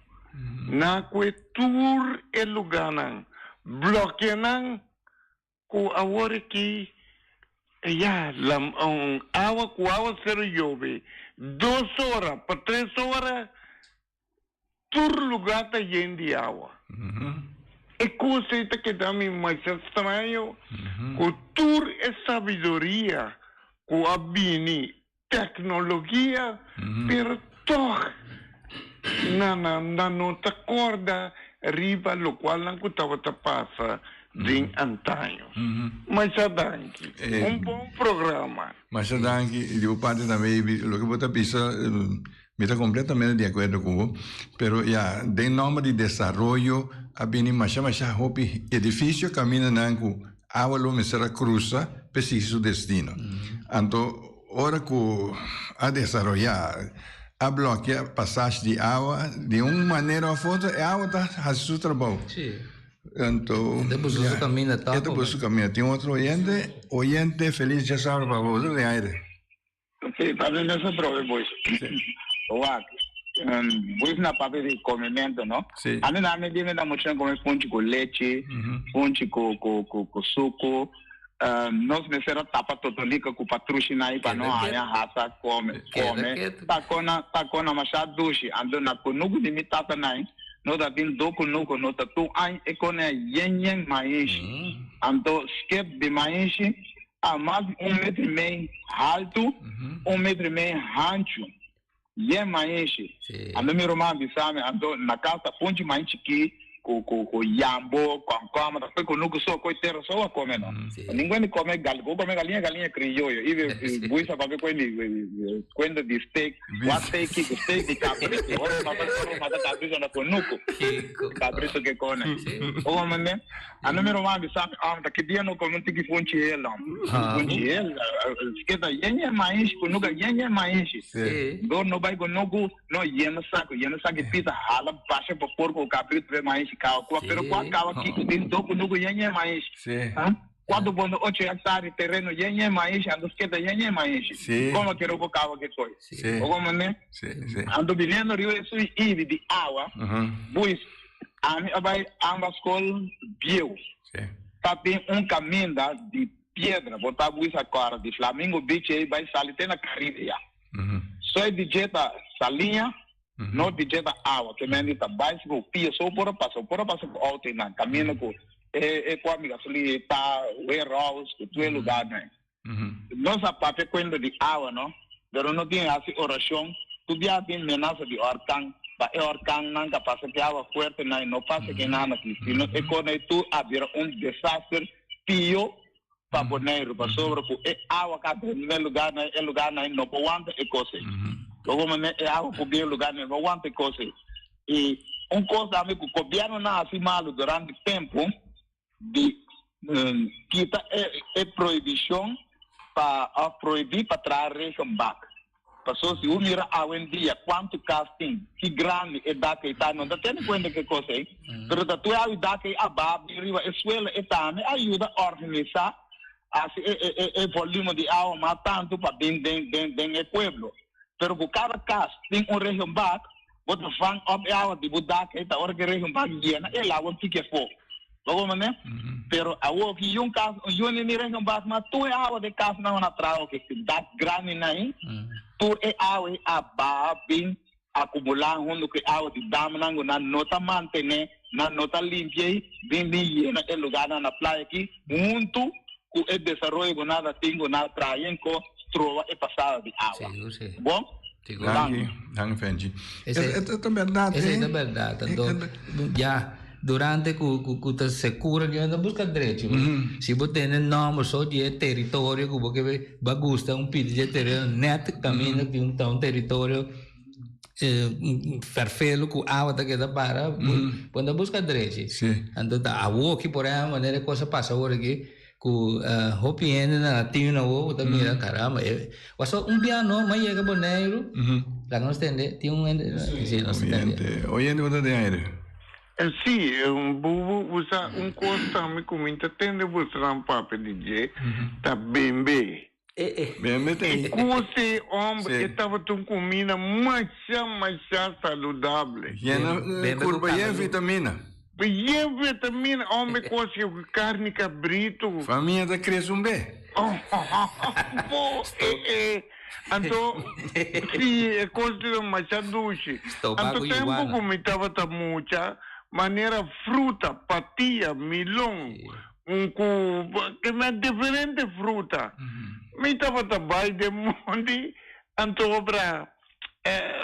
Na ku e tur e lugánan blòkia nan ku awor aki ya awa ku awa sero yobe dos ora pa tres ora Tur lugá ta yen di awa. E kos ei ta keda mi masha straño ku tur e sabiduria ku a bini, teknologia, pero tòg nan nan no ta kòrda riba lokualnan ku tabata pasa den antaño. Masha danki. Un bon programa. Masha danki di bo parti tambe, loke bo ta bisa. Mi ta completamente di acuerdo cu bo, pero ya, den nomber di desaroyo a bini masha masha hopi edificio camindanan cu awa lo mester a cruza pa e sigui su destino. Anto. Ora ku a desaroyá, a blòkia pasashi di awa di un manera òf otro, e awa ta hasi su trabou. Sí. Anto, E ta buska su kaminda tòg. E ta buska su kaminda. Tin otro oyente? Oyente, felis djasabra pa bo. Bo ta den aire. Sí, pa mi mes atrobe boys. Wak, boys na papia di comimento, no? Sí. Ami na mi dime na mucha come funchi cu lechi, funchi cu cu cu cu sucu. Nos mester a tapa totolika cu patrushi nai pa no haña hasa come come. Tacona tacona masha dushi. Anto na cunucu di mi tata nai no ta tin do cunucu no ta tur añ e cone a yen yen maishi. Anto skep di maishi a mas di un metro y mei haltu, un metro y mei hanchu. Yen maishi. Anto mi ruman bisa mi, anto na cas ta punchi mai chikí ku ku ku yambo, kònkòmber, ta koi kunuku so, koi tera so a kome no. Ningun hende kome gal, ku kome galiña, galiña krioyo. Ibe buisa papia koi di kuenta di steak, wak steak kiko, steak di kabritu. Ora mata ora mata kabritu na kunuku, kabritu ke kone. Bo comprende? Anto mi ruman bisa mi, Om, ta ki dia no kome un tiki funchi hel, om? Funchi hel, sketa yen yen maishi, kunuka yen yen maishi. Dor no bai kunuku, no yena saku, yena saku i pisa hala basha pa porko ku kabritu pe maishi kawa kua, pero kua kawa kiko tin do kunuku yen yen maishi. Kuatu ponto ocho hektare tereno yen yen maishi, anto sketa yen yen maishi. Komo kero bo kawa ke koi? Bo komprende? Anto biniendo riba e sui ibi di awa, buis Ami a bai amba skol bieu. Ta tin un kaminda di piedra, bo ta buisa kòrda di Flamingo Beach ei bai sali te na Caribe ya. Sùit di dje ta saliña, nort di dje ta awa. Ke men di ta bai si ku pia so por a pasa, bo por a pasa ku outo einan, kaminda ku e e pòmp di gasolina ei ta, warehouse ku tur e lugarnan ei. Nos a papia kuenta di awa no, pero no tin hasi orashon. Tur bia tin menasa di orkan, pa e orkannan ka pasa ki awa fuerte nan i no pasa ki nan aki. Sino e kos ei tur a bira un desaster pio pa Boneiru, pasobra ku e awa ka drenta na e lugarnan, e lugarnan ei no por wanta e kos ei. Bo komprende? E awa ku bin e lugarnan ei no por wanta e kos ei. I un kos tambe ku gobièrnunan a hasi malu durante tempu, di kita e prohibicion pa of prohibi pa traha regenbak. Paso si bo mira awendia cuanto cas tin, ki grandi e dak ei ta, no ta tene cuenta cu e cos ei, pero ta tur awe dak ei a baha bin riba e suelo e tambe a yuda organisa haci e volume di awa mas tanto pa bin den den e pueblo. Pero cu cada cas tin un regenbak, Bo ta vang op e awa di bo dak ei ta ora ku e regenbak yena e lawa un tiki afó. Bo komprendé? Pero awor ki yun kas, yun di mi regenbak mas tur e awa di kasnan na traha oke ku dak grandi nan ei, tur e awa ei a baha bin akumulá huntu ku e awa di damnan ku nan no ta mantené, nan no ta limpia ei, bin bin yena e lugarnan na playa aki huntu ku e desaroyo ku nan ta tin ku nan a traha yen ko stroba e pasada di awa. Bon? Danki, danki Fenchi. E ta berdad. Esei ta berdad. Anto, ya, durante ku ku ta sekura di ta buska drechi. Si bo tene nomber so di e teritorio ku bo ke bo a gusta un pidi di e tereno net kaminda ku ta un teritorio ferfelu ku awa ta keda para, bo ta buska drechi. Anto ta awoki por ehempel manera e kos a pasa awor aki. Ku hopi hende na latino awor bo ta mira caramba e paso un bia no m'a yega Boneiru laga nos tende tin un hende si nos ta tende. Oyente oyente bo ta den aire. Si bo bo sa un kos tambe ku mi ta tende bosnan papia di dje ta bembe. Bembe ta E kos ei homber e tabata un kumina masha masha saludable. Yena kurpa yen vitamina. Yen vitamina homber kos ku karni kabritu. Famia ta krese un be. Bo e e anto si e kos ta masha dushi. Anto tempu ku mi tabata mucha manera fruta patia milon. Un ku keme diferente fruta. Mi tabata bai den mondi, anto obra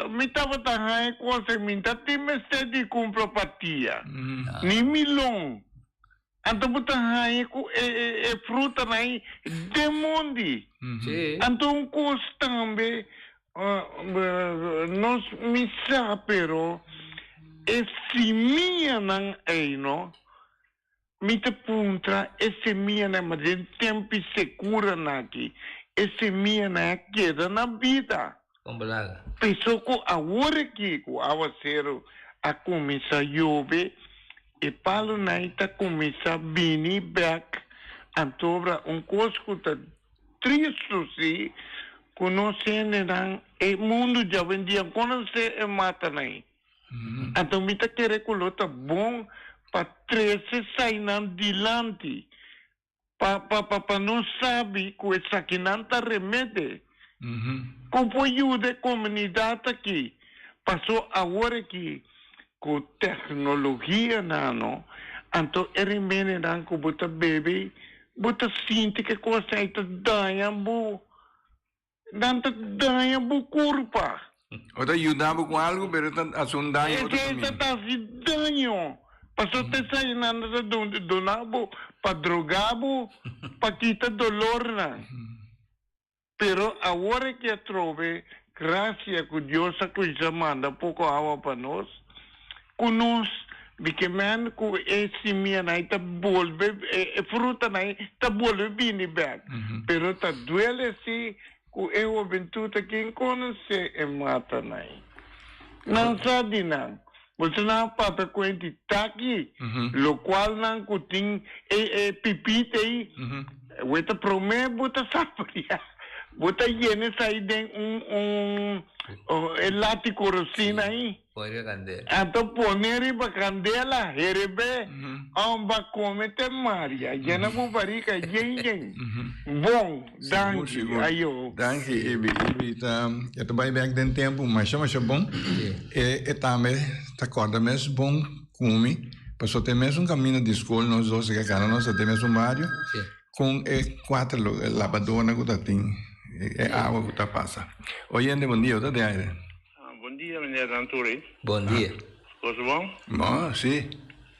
mi tabata haña kos ei mi ta tin mester di kumpra patia, ni milon. Anto bo ta haña ku e frutanan ei den mondi. Anto un kos tambe nos mi sa pero e simianan ei no. Mi ta puntra e semianan ma den tempi sekuranan aki. E semianan a keda na bida. Kon balaga. Pesó ku awor aki ku awaseru a kuminsá yobe, e palunan ta kuminsá bini bèk. Antobra un kos ku ta tristu si, ku nos hendenan, e mundu djawendia konosé e matanan. Anto mi ta kere ku lo ta bon pa trese esainan dilanti. Pa pa pa pa nos sabi ku esakinan ta remede ku por yuda e komunidat aki. Paso awor aki ku teknologia nano, anto e remedenan ku bo ta bebe, bo ta sinti ku e kos ei ta daña bo. Nan ta daña bo kurpa. O ta yuda bo ku algu, pero ta hasi un daño otro kaminda. Esei ta hasi daño. Pasobra ta esei nan ta duna bo pa droga bo, pa kita dolornan. Pero awor e ke atrobe, grasia ku Dios a kuminsá manda poko awa pa nos, ku nos di ke men ku e simianan ei ta bolbe, e frutanan ei ta bolbe bini bek. Pero ta duele si ku e hobentut aki konosé e matanan ei. Nan sa di nan. Boso nan a papia ku hende taki, lokual nan ku tin e e pipit ei, weta promé bo ta saboreá, bo ta yena esei den un un e lati korosina ei. Pone riba kandela. Anto pone riba kandela, herebé, amba kome te maria, yena bo barika yen yen. Bon, danki, ayo. Danki Ibi, Ibi ta e ta bai bek den tempu masha masha bon. E e tambe ta kòrda mes bon ku mi, pasobra ta e mesun kaminda di skol nos dos a kana, nos ta den mesun bario, kon e kuater labadornan ku ta tin e awa ku ta pasa. Oyente bon dia, bo ta den aire? Bon dia meneer Ranturi. Bon dia. Cos bon? Bon, si.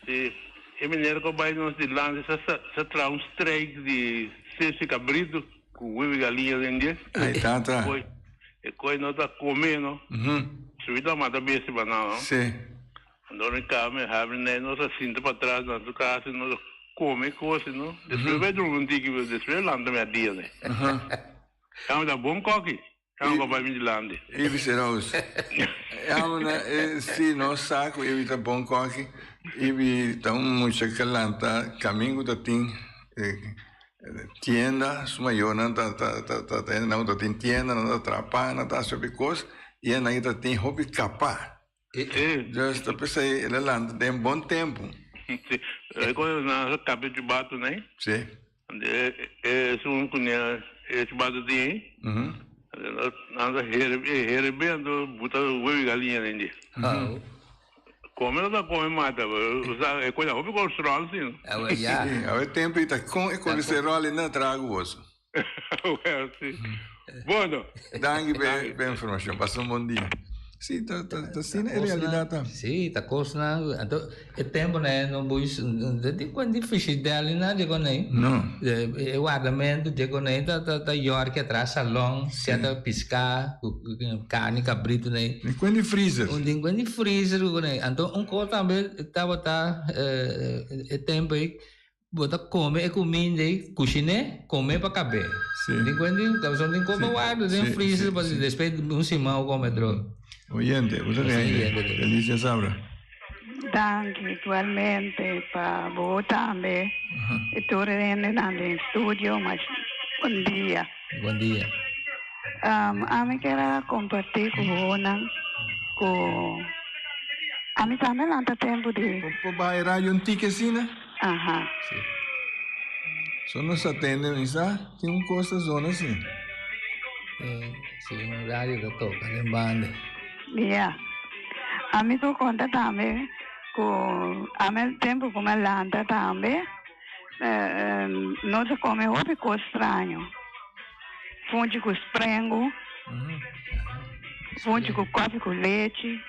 Si. E meneer cu a bay nos dilanti sa sa traha un strijk di sesi cabrito cu huevo y galiña den dje. Ay tata. E coy no ta come no. Subi ta mata besti pa nan no. Si. Anto mi cama mi habri ney nos a sinta patras na su casa y nos a come cos no. Despues bay drumi un tiki pero despues lanta mi a dia ney. Cama ta bon koki. Amo pa bai mi dilanti. Ibi Serous. Amo na e si no sa ku Ibi ta bon koki. Ibi ta un mucha ke lanta kamin ku ta tin tienda. Su mayornan ta ta ta ta ta hende nan ku ta tin tienda, nan ta traha pan, nan ta hasi hopi kos i e nan ta tin hopi kapa. Dus ta p'esei el a lanta den bon tempu. Si. E kos nan a kapia chubatu nei. Si. Esun ku ne e chubatu tin ei. Nan ta herebe anto buta huevo i galiña den dje. Kome no ta kome mata, pero e kos a hopi kolesterol si. Si, awe tempu ei ta kon e kolesterol ainda traha ku boso. Well, si. Bueno. Danki p'e informacion. Pasa un bon dia. Si, ta ta ta asina e realidad ta. Si, ta cosnan. Anto e temponan no bois di con di frigidaire nan dje con ei. No. E wardamento dje con ei ta ta ta yorki atras salon, seta pisca cu carni cabrito nei. Di con di freezer. Un di con di freezer cu con ei. Anto un cos tambe tabata e tempo ei. Bo ta come e cuminda ei, cushiné, come pa cabé. Sí. Tin cuenta di, cabezón tin copa warda den freezer pa despues un siman bo come otro. Oyente, bo ta den aire. Feliz dia sabra. Danki igualmente pa bo tambe y tur e hendenan den studio mas bon dia. Bon dia. Ami kier a comparti cu bonan cu ami tambe lanta tempo di. Por baha e radio un tiki asina? Aha. Sí. So nos atende misa, tin un cos ta zona si. Eh, si un radio ta toca den banda. Ya. Ami por conta tambe cu ami el tempo cu mi a lanta tambe, nos a come hopi cos straño. Funchi cu sprengu, funchi cu koffie cu lechi.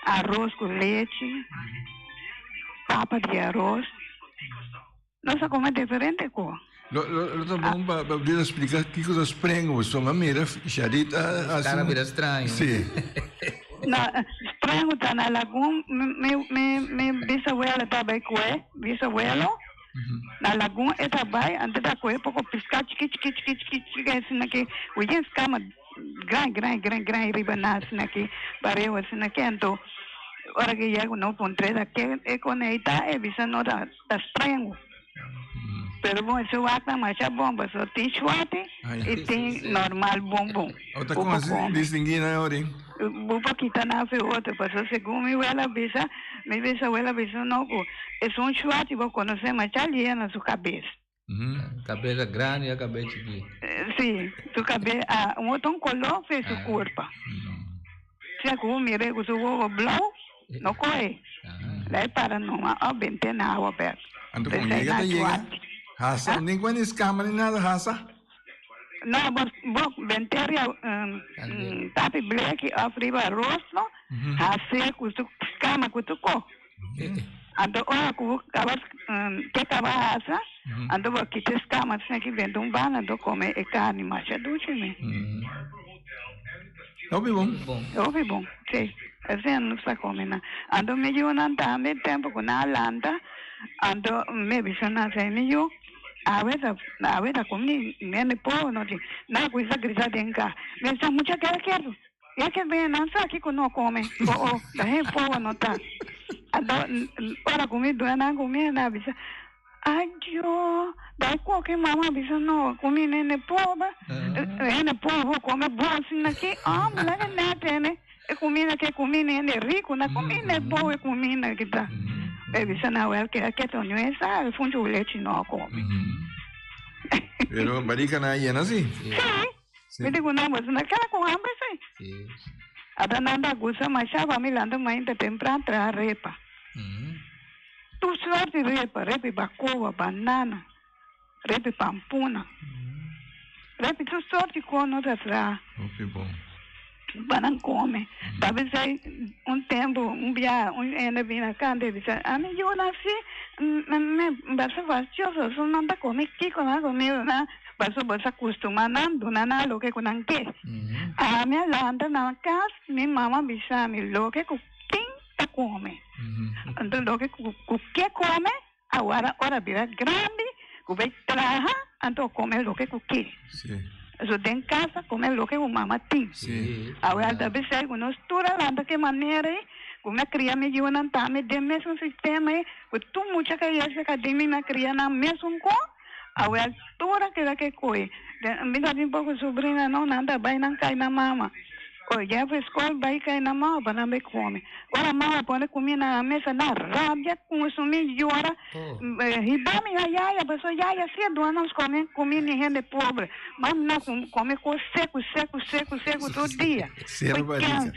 Aros ku lechi, papa di aros. Nos a kome diferente ko. Lo lo ta bon pa pa Brida splika kiko ta sprengu pasobra mi a mira Sharit a hasi Kara bira straño. Si. No, sprengu ta na lagun mi mi mi bisabuelo ta bai kue, bisabuelo. Na lagun e ta bai, anto ta kohe poko piská chiki chiki chiki chiki chiki asina ki, ku yen skama gran gran gran gran riba nan asina ki, pareu asina ki, anto ora ke yega no puntr'é ta ke e konei ta, e bisa no ta ta sprengu. Pero bon ese wak-nan masha bon pasobra tin shuati i tin normal bon bon. Bo ta Bo por kon kome. distinguí nan ori? Bo por kita nan afe otro pasobra segun mi wela a bisa, mi bisawela a bisa no ku esun shuati bo konosé masha lia na su kabes. Kabes a grandi a kabes chikí? Si, su kabes a un otro koló fe su kurpa. Sea ku bo mir'é ku su wowo blou, no kohe. Lae para numa òf bent'é na awa bèk. Anto kon P'esei yega na ta yega chuati. hasa, ni ku ni skama ni nada hasa. No, bo bo bent'é riba tapi bleki òf riba rosno, has'é ku su skama ku su ko. Anto ora ku bo kaba ke kaba hasa, anto bo kita e skama asina ki benta un banda anto kome e karni masha dushi mi. Hopi bon. Hopi bon, si. Asina nos ta kome nan. Anto mi yunan tambe tempu ku nan a lanta, anto mi bisa nan asina, mi yu, awe ta awe ta kome mende pobo no tin. Nan a kuminsa grita den ka. Mi bisa, mucha keda ketu. Ya ke bini nan sa kiko no kome, o o ta hen pobo no ta. Anto ora ku mi duna nan kumida nan a bisa, Adio, dai koke mama a bisa no kumi nene pober, hende pober kome bon asina aki, hombre laga nèt hende e kumida ke kumi hende riku na kumi hende pober kumida ki ta. E bisa nan wèl ke ke ta ñue sa e funchi lechi no a kome. Pero barika nan a yena si. Si. Mi di ku nan, boso no keda ku hamber si? Ata nan ta gusta masha pa mi lanta mainta tempran traha repa. Tur sort di repa, repi bakoba, banana, repi pampuna, repi tur sort di kos nos ta traha. Hopi bon. Pa nan kome. Ta bisa un tempu, un biaha, un hende bini a kanta i bisa, ami yu nasi, mi basa fastioso, so nan ta kome kiko nan kome, nan pasobra bo sa kustumá nan, duna nan loke ku nan ke. Ami a lanta na kas, mi mama bisa mi loke ku tin ta kome. Anto loke ku ke kome, Awor ora bira grandi ku bay traha anto kome loke ku ke. So den kasa kome loke ku mama tin. Awor alta besei ku nos tur a lanta ke manera ei ku mi a kria mi yunan tambe den mesun sistema ei ku tur mucha ka yesha ka den mi mi a kria nan mesun kon awor tur a keda ke koe. Mi ta tin poko sobrina no nan ta bay nan kai nan mama. Oi dja fu skol bai kai na mama pa nan bai kome. Ora mama pone kumida na mesa nan rabia kunsumí yora hiba mi na yaya pasobra yaya si a duna nos kome kumida di hende pobre. Mami nan kome kos seku seku seku seku tur dia. Sierva rica.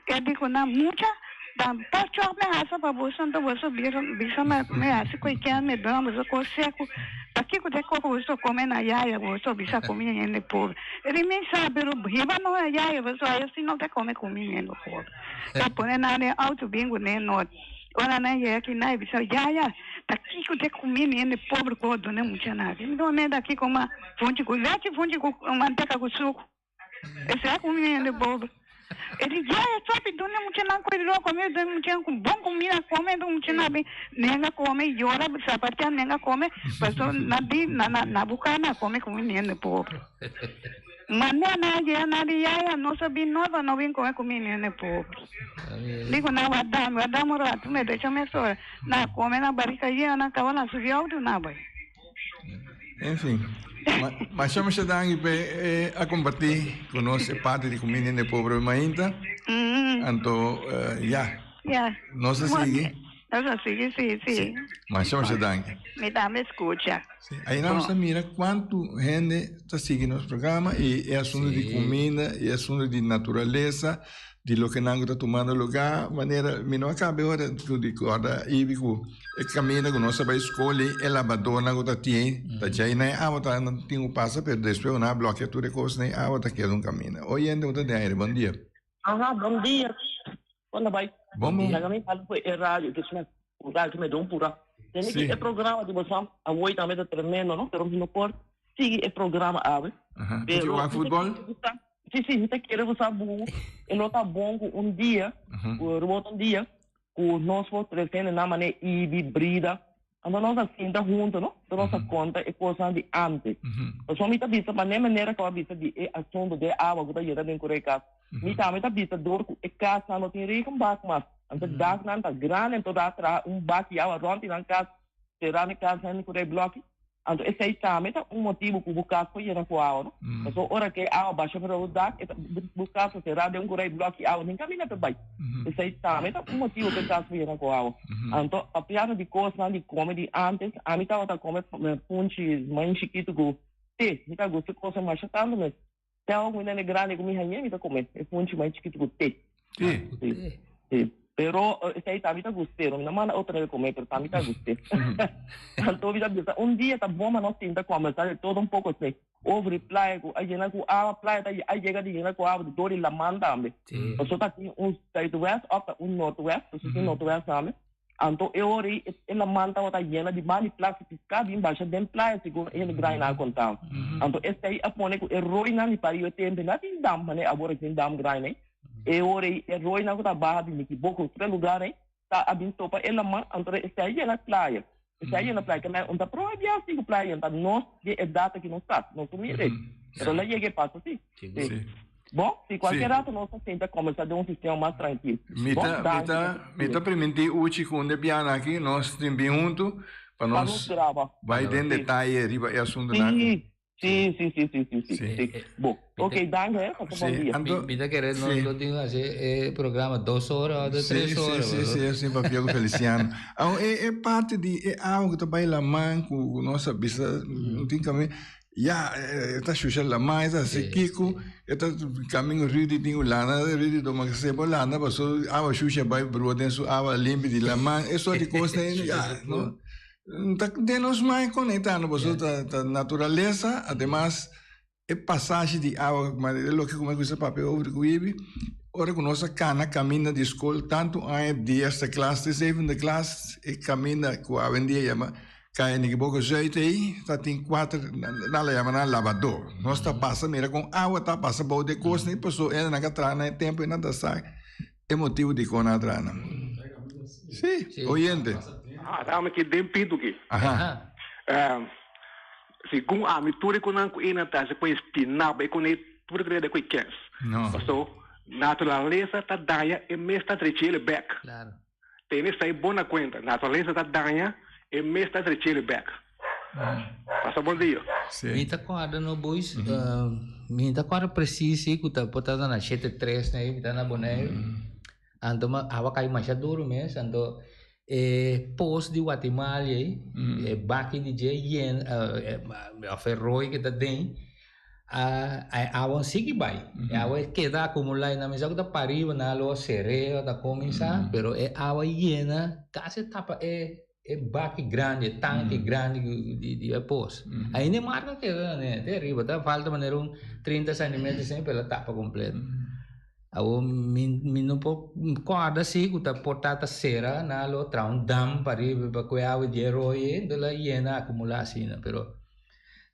E di ku nan mucha dan pa chòk mi hasa pa boso anto boso bisa mi hasi kualkier mi duna boso kos seku pakiko ta e kos ku boso kome na yaya boso bisa kome hende pobre e di mi sa pero hiba no na yaya pasobra aya si no ta kome kome hende pobre ta pone nan den auto bin ku ne not ora nan yega kinan e bisa yaya ta kiko ta e kome hende pobre ku bo duna e muchanan aki mi di bo ta kiko ma funchi ku lechi funchi ku manteka ku suku. Esei ku mi hende bobo. E di, Ya, e sopi duna e muchanan ku e loko, mi duna e muchanan ku bon kumida kome, enton muchanan bin nenga kome, yora, sapatia nenga kome, pasobra nan di nan na buka nan kome ku mi hende pobre. Manera nan a yega nan di, Ya, ya, nos a bin nos pa no bin kome ku mi hende pobre. Di ku nan wardami, wardami un ratu, mi decha mesora, nan a kome nan barika yena, nan kaba nan subi outo nan bai. Enfin, masha masha danki pe eh, a comparti con nos e parte di comida de pobre mainta. Anto, ya. Ya. Nos a sigui. Nos a sigui, si, si. Masha masha danki. Mi tambe escucha. Si. Ahí nos a mira cuanto hende ta sigui nos programa y e asunto di comida y e asunto di naturaleza. Di loke nan ku ta tumando lugá, manera mi no a kabe ora ku di kòrda Ibi ku e kaminda ku nos a bai skol ei, e labadónan ku ta tin ta djei na e awa ta nan tin ku pasa, pero despues ku nan a blòkia tur e kos na e awa ta keda un kaminda. Oyente ku ta den aire, bon dia. Aha, bon dia. Kon ta bai? Bon, bon. Laga mi fala ku e radio ke suna purá, ke me da un purá. Tende ki Sí. e programa di boso awor tambe ta tremendo, no? Pero mi no por sigui e programa awe. Aha. Pero Pasobra wak mi ta futbòl? kere ku sa Sí, sí, mi ta kere ku sa bu e lo ta bon ku un dia, ku ribot un dia, ku nos por trese hende nan manera Ibi, Brida. Anto nos a sinta hunto, no? Anto nos a konta e kosnan di antes. Pasobra mi ta bisa pa ne manera ku a bisa di e asuntu di e awa ku ta yega den kura e kas. Mi tambe ta bisa dor ku e kasnan no tin regenbak mas. Anto daknan ta grandi anto ta traha un bak di awa rònt di nan kas, sera mi kasnan ku e blòki. Anto esei tambe ta un motibu ku bo kas por yena ku awa, no? Pasobra ora ku e awa basha for bo dak, e ta bo kas ta será den un kurai blòki awa den kaminda ta bai. Esei tambe ta un motibu ku e kas por yena ku awa. Anto papiando di kosnan di kome di ántes, ami tabata kome funchi mai chikitu ku te. Mi ta gusta e kosnan masha tantu mes. Te awa ku mi nene grandi ku mi hañ'é mi ta kome e funchi mai chikitu ku te. Te? Sí. Sí. Pero esei tambe ta gust'é. No mi ta manda otro hende kome, pero tambe ta gust'é. Anto mi ta bisa un dia ta bon pa nos sinta kòmbersá de todo un poko esei. Over di playa ku a yena ku awa, playa ta a yega di yena ku awa di dor di laman tambe. Pasobra ta tin un zuidwest òf ta un noordwest, pasobra tin noordwest tambe. Anto e ora ei e laman tabata yena di man di plastic piská bin basha den playa segun e hende grandinan a konta. Anto esei a pone ku e roinan di pariba e tempu no a tin dam manera awor a tin dam grandi ei. E ora ei e roinan ku ta baha di Nikiboko otro lugar ei ta a bin topa e laman anto esei a yena playa. Esei a yena playa ke men un ta proba bia si ku playa yena ta nos di e edat aki nos ta nos por mira ei. Pero la yega e pasa si. Si. Bon, si cualkier rato nos ta sinta combersa den un sistema mas trankil. Mi ta, mi ta, mi ta primintí Uchi cu un de biaha aki nos tin bin huntu pa nos bai den detaye riba e asuntunan aki. Si, si, si, si, si, si, si. Bon, ok, dank he, pasa bon dia. Anto, Mi ta kere nos lo tin haci e programa dos ora o de tres ora. Si, si, si, si, papia cu Feliciano. Awor, e, e parti di e awa cu ta bai laman cu nos a bisa, no tin caminda. Ya, e ta shusha laman, e ta hasi kiko, e ta kamin Rudy tin Hulanda, Rudy tuma ke sebo Hulanda paso awa shusha bai brua den su awa limpi di laman, e sort di kosnan ei, ya, no, ta den nos man e konektando paso ta ta naturalesa, ademas e pasashi di awa, e loke ku mi a kuminsa papia over ku Ibi, ora ku nos a kana kaminda di skol tantu aña di eerste klas te zevende klas, e kaminda ku awendia yama Kaya Nikiboko Zuid ei ta tin kuater nan la yama nan labadó. Nos ta pasa mira kon awa ta pasa bou di e kosnan ei paso e nan ka traha nan e tempu ei nan ta sa e motibu dikon nan a traha nan. Sí, oyente. Ah, dame ki den pitu ki. Aha. Segun ami tur e konan ku e nan ta hasi ku e spinaba e kone tur e kone ku e kens. No. Paso naturalesa ta daña e mes ta trechele bek. Claro. Tene esei bon na kuenta, naturalesa ta daña, e mes ta trechele bek. Pasa bon dia. Mi ta kòrda no boys, mi ta kòrda presis si ku ta por ta na shete tres nei mi ta na Boneiru, anto awa kai masha duru mes, anto e pos di Guatemala ei, e baki di dje yen òf e roi ku ta den, A awa sigui bai. E awa e keda akumulá i nan mester ku ta pariba nan a lo ser'é o ta kuminsá, pero e awa yena kasi a tapa e e baki grandi, e tanki grandi di e pos. Ainda e marka keda nan e te ariba, ta falta manera un trinta sentimeter esei pero el a tapa kompleto. Awor mi mi no por kòrda si ku ta por ta ta sera nan a lo traha un dam pariba pa ku e awa di e roi ei, enton el a yena akumulá asina, pero.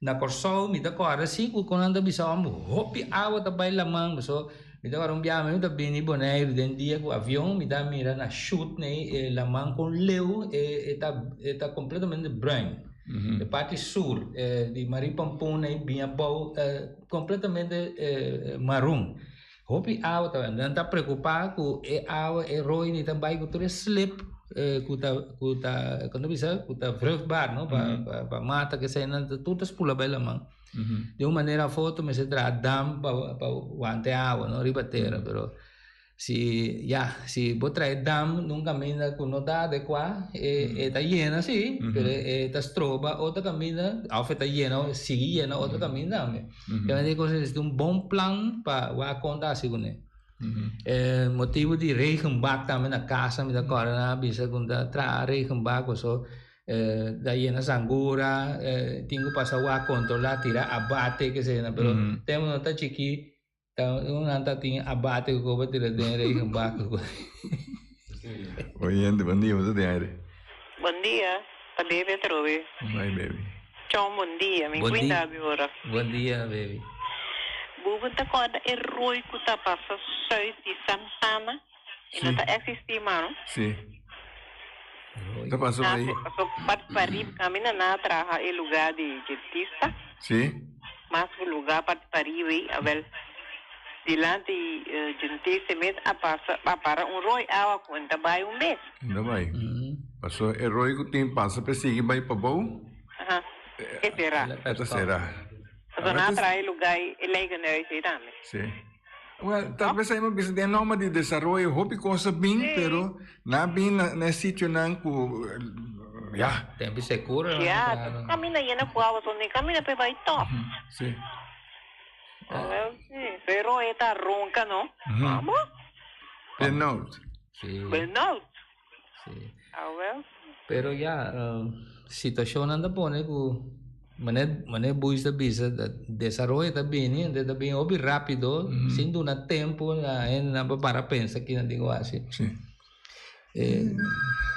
Na Kòrsou mi ta kòrda si ku kon nan ta bisa hòmber hopi awa ta bai laman paso mi ta kòrda un biaha mi ta bini Boneiru den dia ku avion mi ta mira na shut nei e laman kon leu e ta e ta kompletamente bruin e parti sur di Marie Pampoen nei bin abou kompletamente marun hopi awa ta bai nan ta preokupa ku e awa e roi nei ta bai ku tur e slip ku ta ku ta kon ta bisa ku ta vruchtbaar no pa pa mata keseinan tur ta spula bai laman di un manera of otro mester traha dam pa pa wanta e awa no riba tera pero si ya si bo traha e dam na un kaminda ku no ta adekuá e ta yena si pero e ta stroba otro kaminda of e ta yena sigui yena otro kaminda tambe. Kende di cosa esaki un bon plan pa wak kon ta hasi kuné. E motibu di regenbak tambe na casa mi ta kòrda nan a bisa ku ta traha regenbak paso ta yena sangura tin ku pasa wak kontrolá tira abate kesei nan pero tempu no ta chikí ta un nan ta tin abate ku koba tira den regenbak. Oyente, bon dia, bo ta den aire. Bon dia, ta Baby atrobe. Bai Baby. Chon bon dia, mi cuinda abi ora. Bon dia Baby. Bubu ta corda e rooi cu ta pasa zuid di Santana? E no ta existi mas no? Si. Ta pasa Ah, bai. Paso pat parib camina na traha e lugar di dentista. Si. Mas ku lugar pat parib ei, awel dilanti dentista mes a pasa a para un rooi awa ku ta bai un bes. Ta bai. Paso e rooi ku tin pasa pe sigui bai pabou. Aha. E sera. E ta sera. Paso na traha e lugar e leigenhuis ei tambe. Si. Well, tal bes ahí bisa den norma di desaroyo hopi cosa bin, pero na bin na, na sitionan ku ya. Tempo seguro. Ya, camina llena ku awa, so ni camina pe bai top. Si. Well, si. Pero eta ronca, no? Vamos? Benauwd. Si. Benauwd. Si. Ah, well. Pero ya, situacion anda pone ku mane mane Buis ta bisa desaroyo ta bini, ende ta bini hopi rapido, sin duna tempo na hendenan pa para pensa kinan tin ku hasi. Si.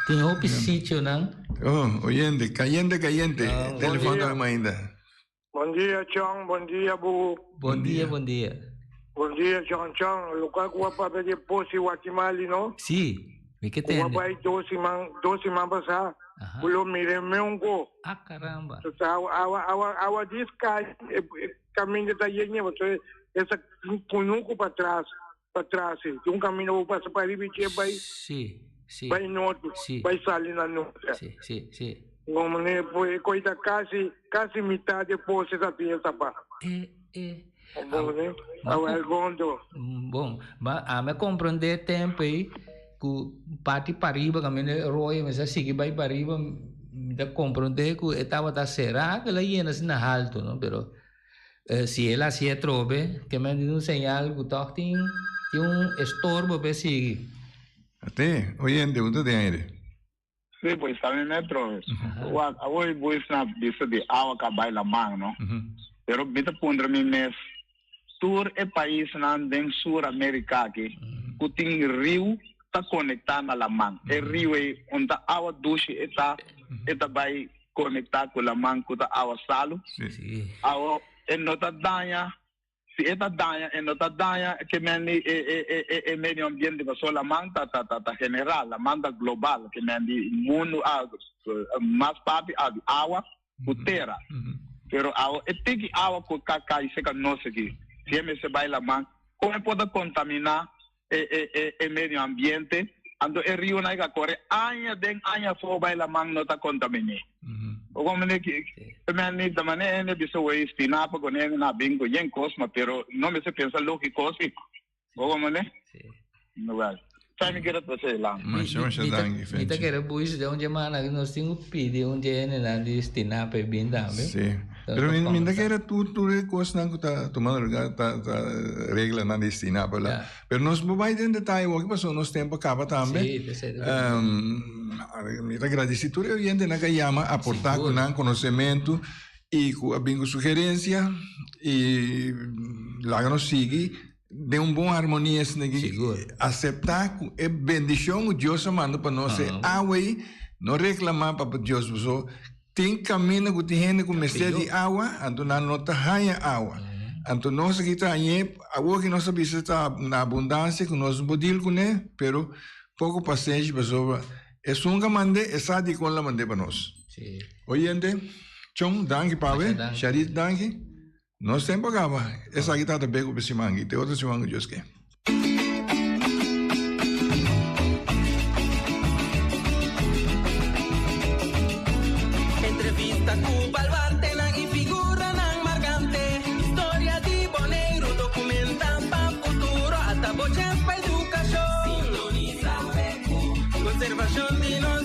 Tin hopi sitionan. Oh, oyente, cayente, cayente. Telefon ta ainda. Bon dia, Chong. Bon dia, Bubu. Bon dia, bon dia. Bon dia, Chong Chong. Lokual ku a papia di Posi Guatimali, no? Si, mi ke Ku a tende. bai dos siman, dos siman pasá. Ku lo mira meun ko. Ah, caramba. Ta awa, awa, awa, awa dis kai, e, e kaminda ta yen yen, pasobra esa kunuku pa tras, pa tras, si. Un kaminda bo pasa pa riba i dje bai, Si, si. bai norte, Si. bai sali na norte. Si, si, si. Como ne pues e ta casi casi mitad de pose ta tin tapa. E, e. Como ne, awa el gondo. Bon, ma a me comprende tempo ei ku parti pariba kaminda royo me sa sigui bai pariba mi ta comprende ku e tabata será ku el a yena asina halto no pero si el hasi atrobe ke men tin un señal ku tòg tin tin un estorbo p'e sigui. Ate, oyente, un ta den aire. Sí, pues también metro. Wak, awor boys na bisa di awa ka bai laman, no? Pero mi ta puntra mi mes, tur e paisnan den Sur Amerika aki, ku tin riu ta konektá na laman. E riu ei, un ta awa dushi e ta, e ta bai konektá ku laman ku ta awa salu. Awa e no ta daña. Si e ta daña, e no ta daña ke men di e e e e e medio ambiente pasobra laman ta ta ta ta general, laman ta global, ke men di mundu a mas parti a di awa ku tera. Pero awa e tiki awa ku ka kai seka nos aki, si e mester bai laman, kon e por ta kontaminá e e e e medio ambiente, anto e rionan ei ka kore aña den aña afó bai laman no ta kontaminé. O komo ne ki men ni ta mane hende bisa wei stinapa ku hende na bin ku yen kos ma pero no mester pensa lógiko si. O komo ne? Well, sa mi kere trese lan. Masha masha danki Mi ta Fenchi. kere buis de un dje mana ku nos tin ku pidi un dje hendenan di stinapa e bin tambe. Sí. Pero mi mi ta kere tur tur e kosnan ku ta tumando lugar ta ta reglanan di Stinapa la. Pero nos por bai den detaye hoki pasobra nos tempo a kaba tambe. Sí, ta sete berdad. Mi ta gradisi tur e oyentenan ku a yama aportá ku nan konosementu i ku a bin ku sugerensia i laga nos sigui den un bon harmonia esaki aseptá ku e bendishon ku Dios a manda pa nos e awe ei no reklamá pa Dios pasobra Tin kaminda ku tin hende ku mester di awa, anto nan no ta haña awa. Anto nos aki ta hañ'é, awor ki nos ta bisa ta na abundansia ku nos no por deal kuné, pero poko pasenshi pasobra esun ku a mand'é e sa dikon el a mand'é pa nos. Oyente, Chon, danki pawe, Sharit, danki. Nos tempu a kaba. Esaki tabata be ku siman aki. Te otro siman ku Dios ke. Entrevista ku baluartenan i figuranan markante. Historia di Boneiru dokumentá pa futuro. Ata bo chèns pa edukashon. Sintonisa BQ. Konservashon di nos.